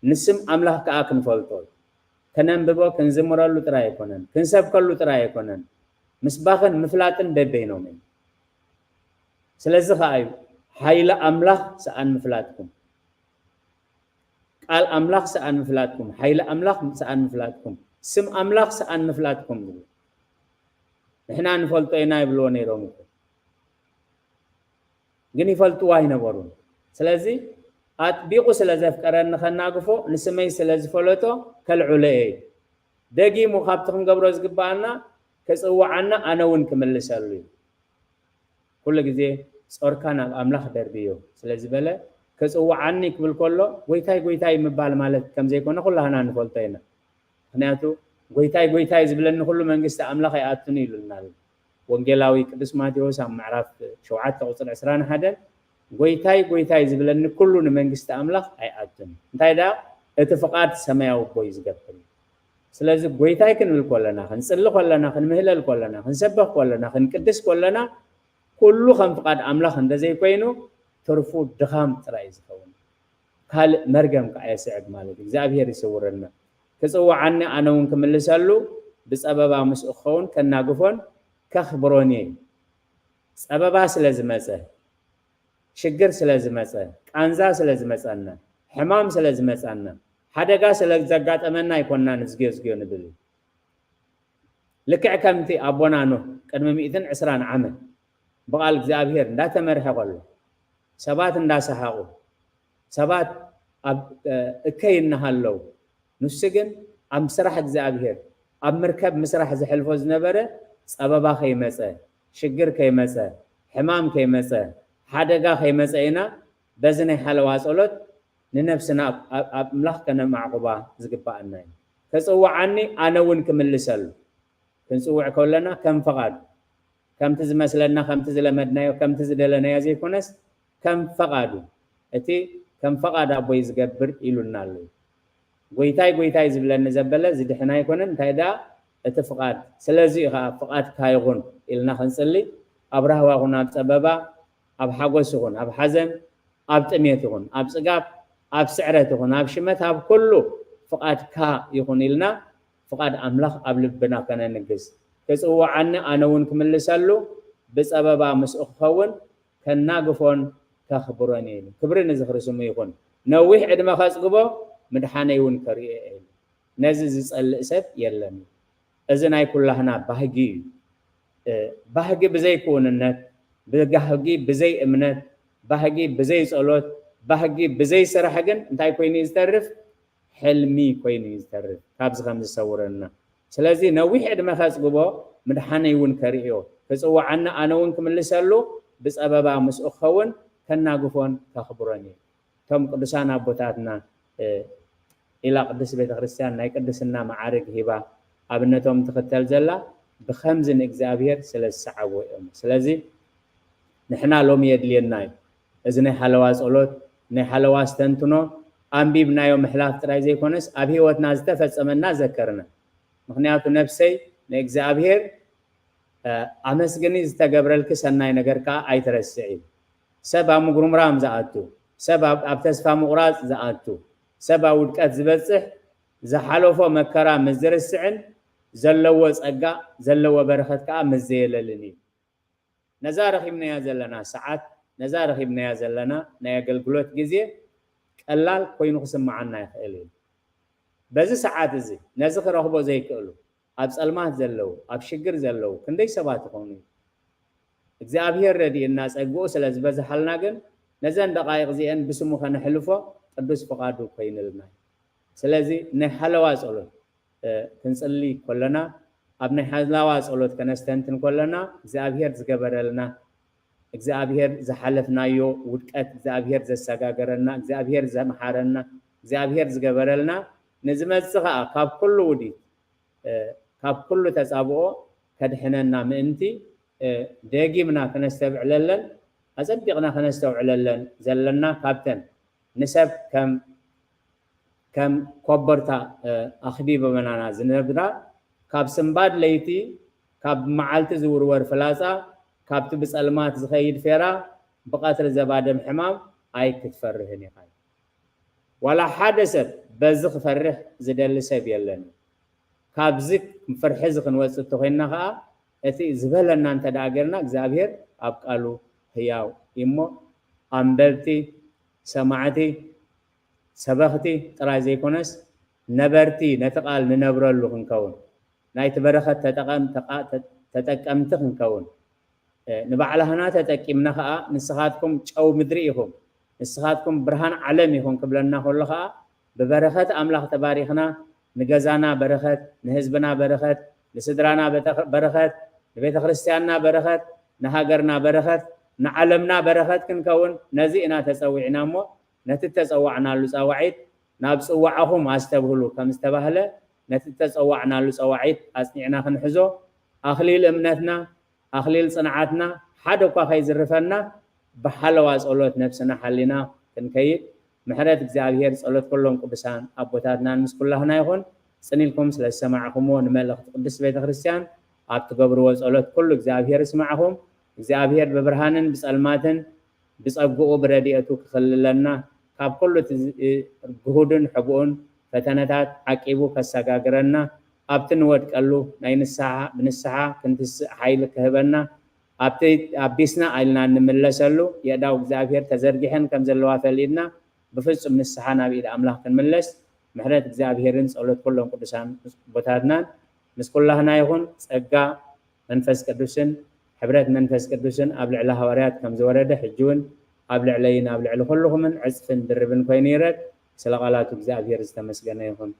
ንስም ኣምላኽ ከኣ ክንፈልጦ እዩ። ከነንብቦ፣ ክንዝምረሉ ጥራይ ኣይኮነን፣ ክንሰብከሉ ጥራይ ኣይኮነን፣ ምስባኽን ምፍላጥን በበይኖም እዩ። ስለዚ ኸኣ እዩ ሓይሊ ኣምላኽ ሰኣን ምፍላጥኩም፣ ቃል ኣምላኽ ሰኣን ምፍላጥኩም፣ ሓይሊ ኣምላኽ ሰኣን ምፍላጥኩም፣ ስም ኣምላኽ ሰኣን ምፍላጥኩም ዝብል። ንሕና ንፈልጦ ኢና ይብልዎ ነይሮም እኮ። ግን ይፈልጥዎ ኣይነበሩን። ስለዚ ኣጥቢቑ ስለ ዘፍቀረኒ ከናግፎ፣ ንስመይ ስለ ዝፈለጦ ከልዕሎ እየ። ደጊሙ ካብቲ ክንገብሮ ዝግብኣና ክጽውዓና፣ ኣነ እውን ክምልሰሉ እዩ። ኩሉ ግዜ ጾርካ ናብ ኣምላኽ ደርብዮ ስለ ዝበለ፣ ክጽውዓኒ ክብል ከሎ፣ ጎይታይ፣ ጎይታይ ምባል ማለት ከም ዘይኮነ ኩላህና ንፈልጦ ኢና። ምኽንያቱ፣ ጎይታይ፣ ጎይታይ ዝብለኒ ኩሉ መንግስቲ ኣምላኽ ኣይኣቱን እዩ ኢሉና ኣሎ። ወንጌላዊ ቅዱስ ማቴዎስ ኣብ ምዕራፍ ሸውዓተ ቁጽሪ ዕስራን ሓደን፣ ጎይታይ፣ ጎይታይ ዝብለኒ ኩሉ ንመንግስቲ ኣምላኽ ኣይኣቱን። እንታይ ደኣ፣ እቲ ፍቓድ ሰማያዊ ኣቦይ ዝገብር እዩ። ስለዚ ጎይታይ ክንብል ከለና፣ ክንጽሊ ከለና፣ ክንምህለል ከለና፣ ክንሰብኽ ከለና፣ ክንቅድስ ከለና፣ ኩሉ ከም ፍቓድ ኣምላኽ እንተዘይኮይኑ፣ ትርፉ ድኻም ጥራይ እዩ ዝኸውን። ካልእ መርገም ከኣ የስዕብ ማለት እዩ። እግዚኣብሔር ይስውረና። ክጽውዓኒ ኣነ እውን ክምልሰሉ፣ ብጸበባ ምስኡ ክኸውን ከናግፎን ከኽብሮን እየ። ጸበባ ስለ ዝመጸ፣ ሽግር ስለ ዝመጸ፣ ቃንዛ ስለ ዝመጸና፣ ሕማም ስለ ዝመጸና፣ ሓደጋ ስለ ዘጋጠመና ኣይኮንናን ዝግዮ ዝግዮ ንብል። ልክዕ ከምቲ ኣቦና ኖህ ቅድሚ ሚእትን ዕስራን ዓመት ብቓል እግዚኣብሔር እንዳተመርሐ ከሎ፣ ሰባት እንዳሰሓቑ፣ ሰባት ኣብ፣ እ፣ እከይ እናሃለዉ፣ ንሱ ግን ኣብ ስራሕ እግዚኣብሔር፣ ኣብ መርከብ ምስራሕ ዘሕልፎ ዝነበረ ጸበባ ከይመጸ፣ ሽግር ከይመጸ፣ ሕማም ከይመጸ፣ ሓደጋ ከይመጸ ኢና በዚ ናይ ሓለዋ ጸሎት ንነብስና ኣብ፣ ኣብ፣ ኣብ ኣምላኽ ከነማዕቁባ ዝግባኣና እዩ። ክጽውዓኒ ኣነ እውን ክምልሰሉ። ክንጽውዕ ከለና ከም ፈቓዱ፣ ከምቲ ዝመስለና፣ ከምቲ ዝለመድናዮ፣ ከምቲ ዝደለናዮ ዘይኮነስ ከም ፈቓዱ፣ እቲ ከም ፈቓድ ኣቦይ ዝገብር ኢሉና ኣሎ። ጎይታይ፣ ጎይታይ ዝብለኒ ዘበለ ዝድሕን ኣይኮነን፣ እንታይ ደኣ እቲ ፍቓድ። ስለዚ እዩ ኸዓ ፍቓድካ ይኹን ኢልና ክንጽሊ፣ ኣብ ራህዋ ኹን፣ ኣብ ጸበባ፣ ኣብ ሓጎስ ይኹን፣ ኣብ ሓዘን፣ ኣብ ጥሜት ይኹን፣ ኣብ ጽጋብ፣ ኣብ ስዕረት ይኹን፣ ኣብ ሽመት፣ ኣብ ኩሉ ፍቓድካ ይኹን ኢልና ፍቓድ ኣምላኽ ኣብ ልብና ከነንግስ፣ ክጽውዓኒ ኣነ እውን ክምልሰሉ፣ ብጸበባ ምስኡ ክኸውን ከናግፎን ከኽብሮን እየ ኢሉ። ክብሪ ንዝኽሪ ስሙ ይኹን። ነዊሕ ዕድመ ከጽግቦ፣ ምድሓነይ እውን ከርእዮ እየ ኢሉ። ነዚ ዝጸልእ ሰብ የለን። እዚ ናይ ኩላህና ባህጊ እዩ። እ፣ ባህጊ ብዘይ ክውንነት፣ ባህጊ ብዘይ እምነት፣ ባህጊ ብዘይ ጸሎት፣ ባህጊ ብዘይ ስራሕ ግን እንታይ ኮይኑ እዩ ዝተርፍ? ሕልሚ ኮይኑ እዩ ዝተርፍ፣ ካብዚ ከም ዝሰውረና። ስለዚ ነዊሕ ዕድመ ከጽግቦ፣ ምድሓነይ እውን ከርእዮ፣ ክጽውዓኒ ኣነ እውን ክምልሰሉ፣ ብጸበባ ምስኡ ክኸውን ከናግፎን ከኽብሮን እየ። እቶም ቅዱሳን ኣቦታትና፣ እ፣ ኢላ ቅድስት ቤተ ክርስቲያን ናይ ቅድስና መዓርግ ሂባ ኣብነቶም ትኽተል ዘላ ብኸምዚ ንእግዚኣብሔር ስለ ዝሰዓብዎ እዮም። ስለዚ ንሕና ሎሚ የድልየና እዩ። እዚ ናይ ሓለዋ ጸሎት፣ ናይ ሓለዋ ኣስተንትኖ ኣንቢብናዮ ምሕላፍ ጥራይ ዘይኮነስ ኣብ ህይወትና ዝተፈጸመና ዘከርና። ምኽንያቱ ነፍሰይ ንእግዚኣብሔር፣ እ፣ ኣመስግኒ፣ ዝተገብረልኪ ሰናይ ነገር ከኣ ኣይትረስዒ። ሰብ ኣብ ምጉርምራም ዝኣቱ፣ ሰብ ኣብ፣ ኣብ ተስፋ ምቑራጽ ዝኣቱ፣ ሰብ ኣብ ውድቀት ዝበጽሕ፣ ዝሓለፎ መከራ ምስ ዝርስዕን ዘለዎ ጸጋ፣ ዘለዎ በረኸት ከኣ ምስ ዘየለልን እዩ። ነዛ ረኺብናያ ዘለና ሰዓት፣ ነዛ ረኺብናያ ዘለና ናይ ኣገልግሎት ግዜ ቀላል ኮይኑ ክስምዓና ይኽእል እዩ። በዚ ሰዓት እዚ ነዚ ክረኽቦ ዘይክእሉ፣ ኣብ ጸልማት ዘለዉ፣ ኣብ ሽግር ዘለዉ ክንደይ ሰባት ይኾኑ? እግዚኣብሔር ረድእና ጸግኡ ስለ ዝበዝሓልና ግን ነዘን ደቓይቕ እዚአን ብስሙ ከነሕልፎ ቅዱስ ፍቓዱ ኮይንልና እዩ። ስለዚ ናይ ሓለዋ ጸሎት፣ እ፣ ክንጽሊ ከለና፣ ኣብ ናይ ሓለዋ ጸሎት ከነስተንትን ከለና እግዚኣብሔር ዝገበረልና፣ እግዚኣብሔር ዝሓለፍናዮ ውድቀት፣ እግዚኣብሔር ዘሰጋገረና፣ እግዚኣብሔር ዘምሓረና፣ እግዚኣብሔር ዝገበረልና፣ ንዝመጽእ ኸኣ ካብ ኩሉ ውዲት፣ እ፣ ካብ ኩሉ ተጻብኦ ከድሕነና ምእንቲ፣ እ፣ ደጊምና ከነስተብዕለለን፣ ኣጸቢቕና ከነስተውዕለለን ዘለና፣ ካብተን ንሰብ ከም፣ ከም ኮበርታ፣ እ፣ ኣኽቢበናና ዝነብራ፣ ካብ ስንባድ ለይቲ፣ ካብ መዓልቲ ዝውርወር ፍላጻ፣ ካብቲ ብጸልማት ዝኸይድ ፌራ፣ ብቐትሪ ዘባደም ሕማም ኣይክትፈርህን ኢኻ። ዋላ ሓደ ሰብ በዚ ክፈርሕ ዝደሊ ሰብ የለን። ካብዚ ፍርሒ እዚ ክንወጽእ እንተኾይንና ኸኣ፣ እቲ ዝበለና እንተ ደኣ ጌርና፣ እግዚኣብሔር ኣብ ቃሉ ህያው እዩ እሞ፣ ኣንበብቲ፣ ሰማዕቲ፣ ሰበኽቲ ጥራይ ዘይኮነስ፣ ነበርቲ፣ ነቲ ቃል ንነብረሉ ክንከውን፣ ናይቲ በረኸት ተጠቐም-፣ ተቓ-፣ ተ-፣ ተጠቀምቲ ክንከውን፣ እ፣ ንባዕላህና ተጠቂምና ኸኣ፣ ንስኻትኩም ጨው ምድሪ ኢኹም፣ ንስኻትኩም ብርሃን ዓለም ኢኹም ክብለና ከሎ ኸዓ ብበረኸት ኣምላኽ ተባሪኽና፣ ንገዛና በረኸት፣ ንህዝብና በረኸት፣ ንስድራና በረኸት፣ ንቤተ ክርስቲያንና በረኸት፣ ንሃገርና በረኸት፣ ንዓለምና በረኸት ክንከውን ነዚ ኢና ተጸዊዕና እሞ ነቲ እተጸዋዕናሉ ጻዋዒት ናብ ጽዋዕኹም ኣስተብህሉ ከም ዝተባህለ ነቲ እተጸዋዕናሉ ጻዋዒት ኣጽኒዕና ክንሕዞ ኣኽሊል እምነትና ኣኽሊል ጽንዓትና ሓደ እኳ ከይዝርፈና ብሓለዋ ጸሎት ነብስና ሓሊና ክንከይድ ምሕረት እግዚኣብሔር ጸሎት ኩሎም ቅዱሳን ኣቦታትናን ምስ ኩላህና ይኹን። ጽን ኢልኩም ስለ ዝሰማዕኹምዎ ንመልእኽቲ ቅድስት ቤተ ክርስቲያን ኣብ ትገብርዎ ጸሎት ኩሉ እግዚኣብሔር ይስማዕኹም። እግዚኣብሔር ብብርሃንን ብጸልማትን ብጸግኡ ብረድኤቱ ክኽልለና ካብ ኩሉ እቲ ዝ- ግሁድን ሕቡኡን ፈተነታት ዓቂቡ ከሰጋግረና ኣብቲ ንወድቀሉ ናይ ንስሓ ብንስሓ ክንትስእ ሓይሊ ክህበና ኣብቲ ኣቢስና ኢልና እንምለሰሉ የእዳው እግዚኣብሔር ተዘርጊሐን ከም ዘለዋ ፈሊጥና ብፍጹም ንስሓ ናብ ኢድ ኣምላኽ ክንምለስ ምሕረት እግዚኣብሔርን ጸሎት ኩሎም ቅዱሳን ቦታትናን ምስ ኩላህና ይኹን። ጸጋ መንፈስ ቅዱስን ሕብረት መንፈስ ቅዱስን ኣብ ልዕሊ ሃዋርያት ከም ዝወረደ ሕጂ እውን ኣብ ልዕለይን ኣብ ልዕሊ ኩልኹምን ዕጽፍን ድርብን ኮይኑ ይረድ። ስለ ቃላቱ እግዚኣብሔር ዝተመስገነ ይኹን።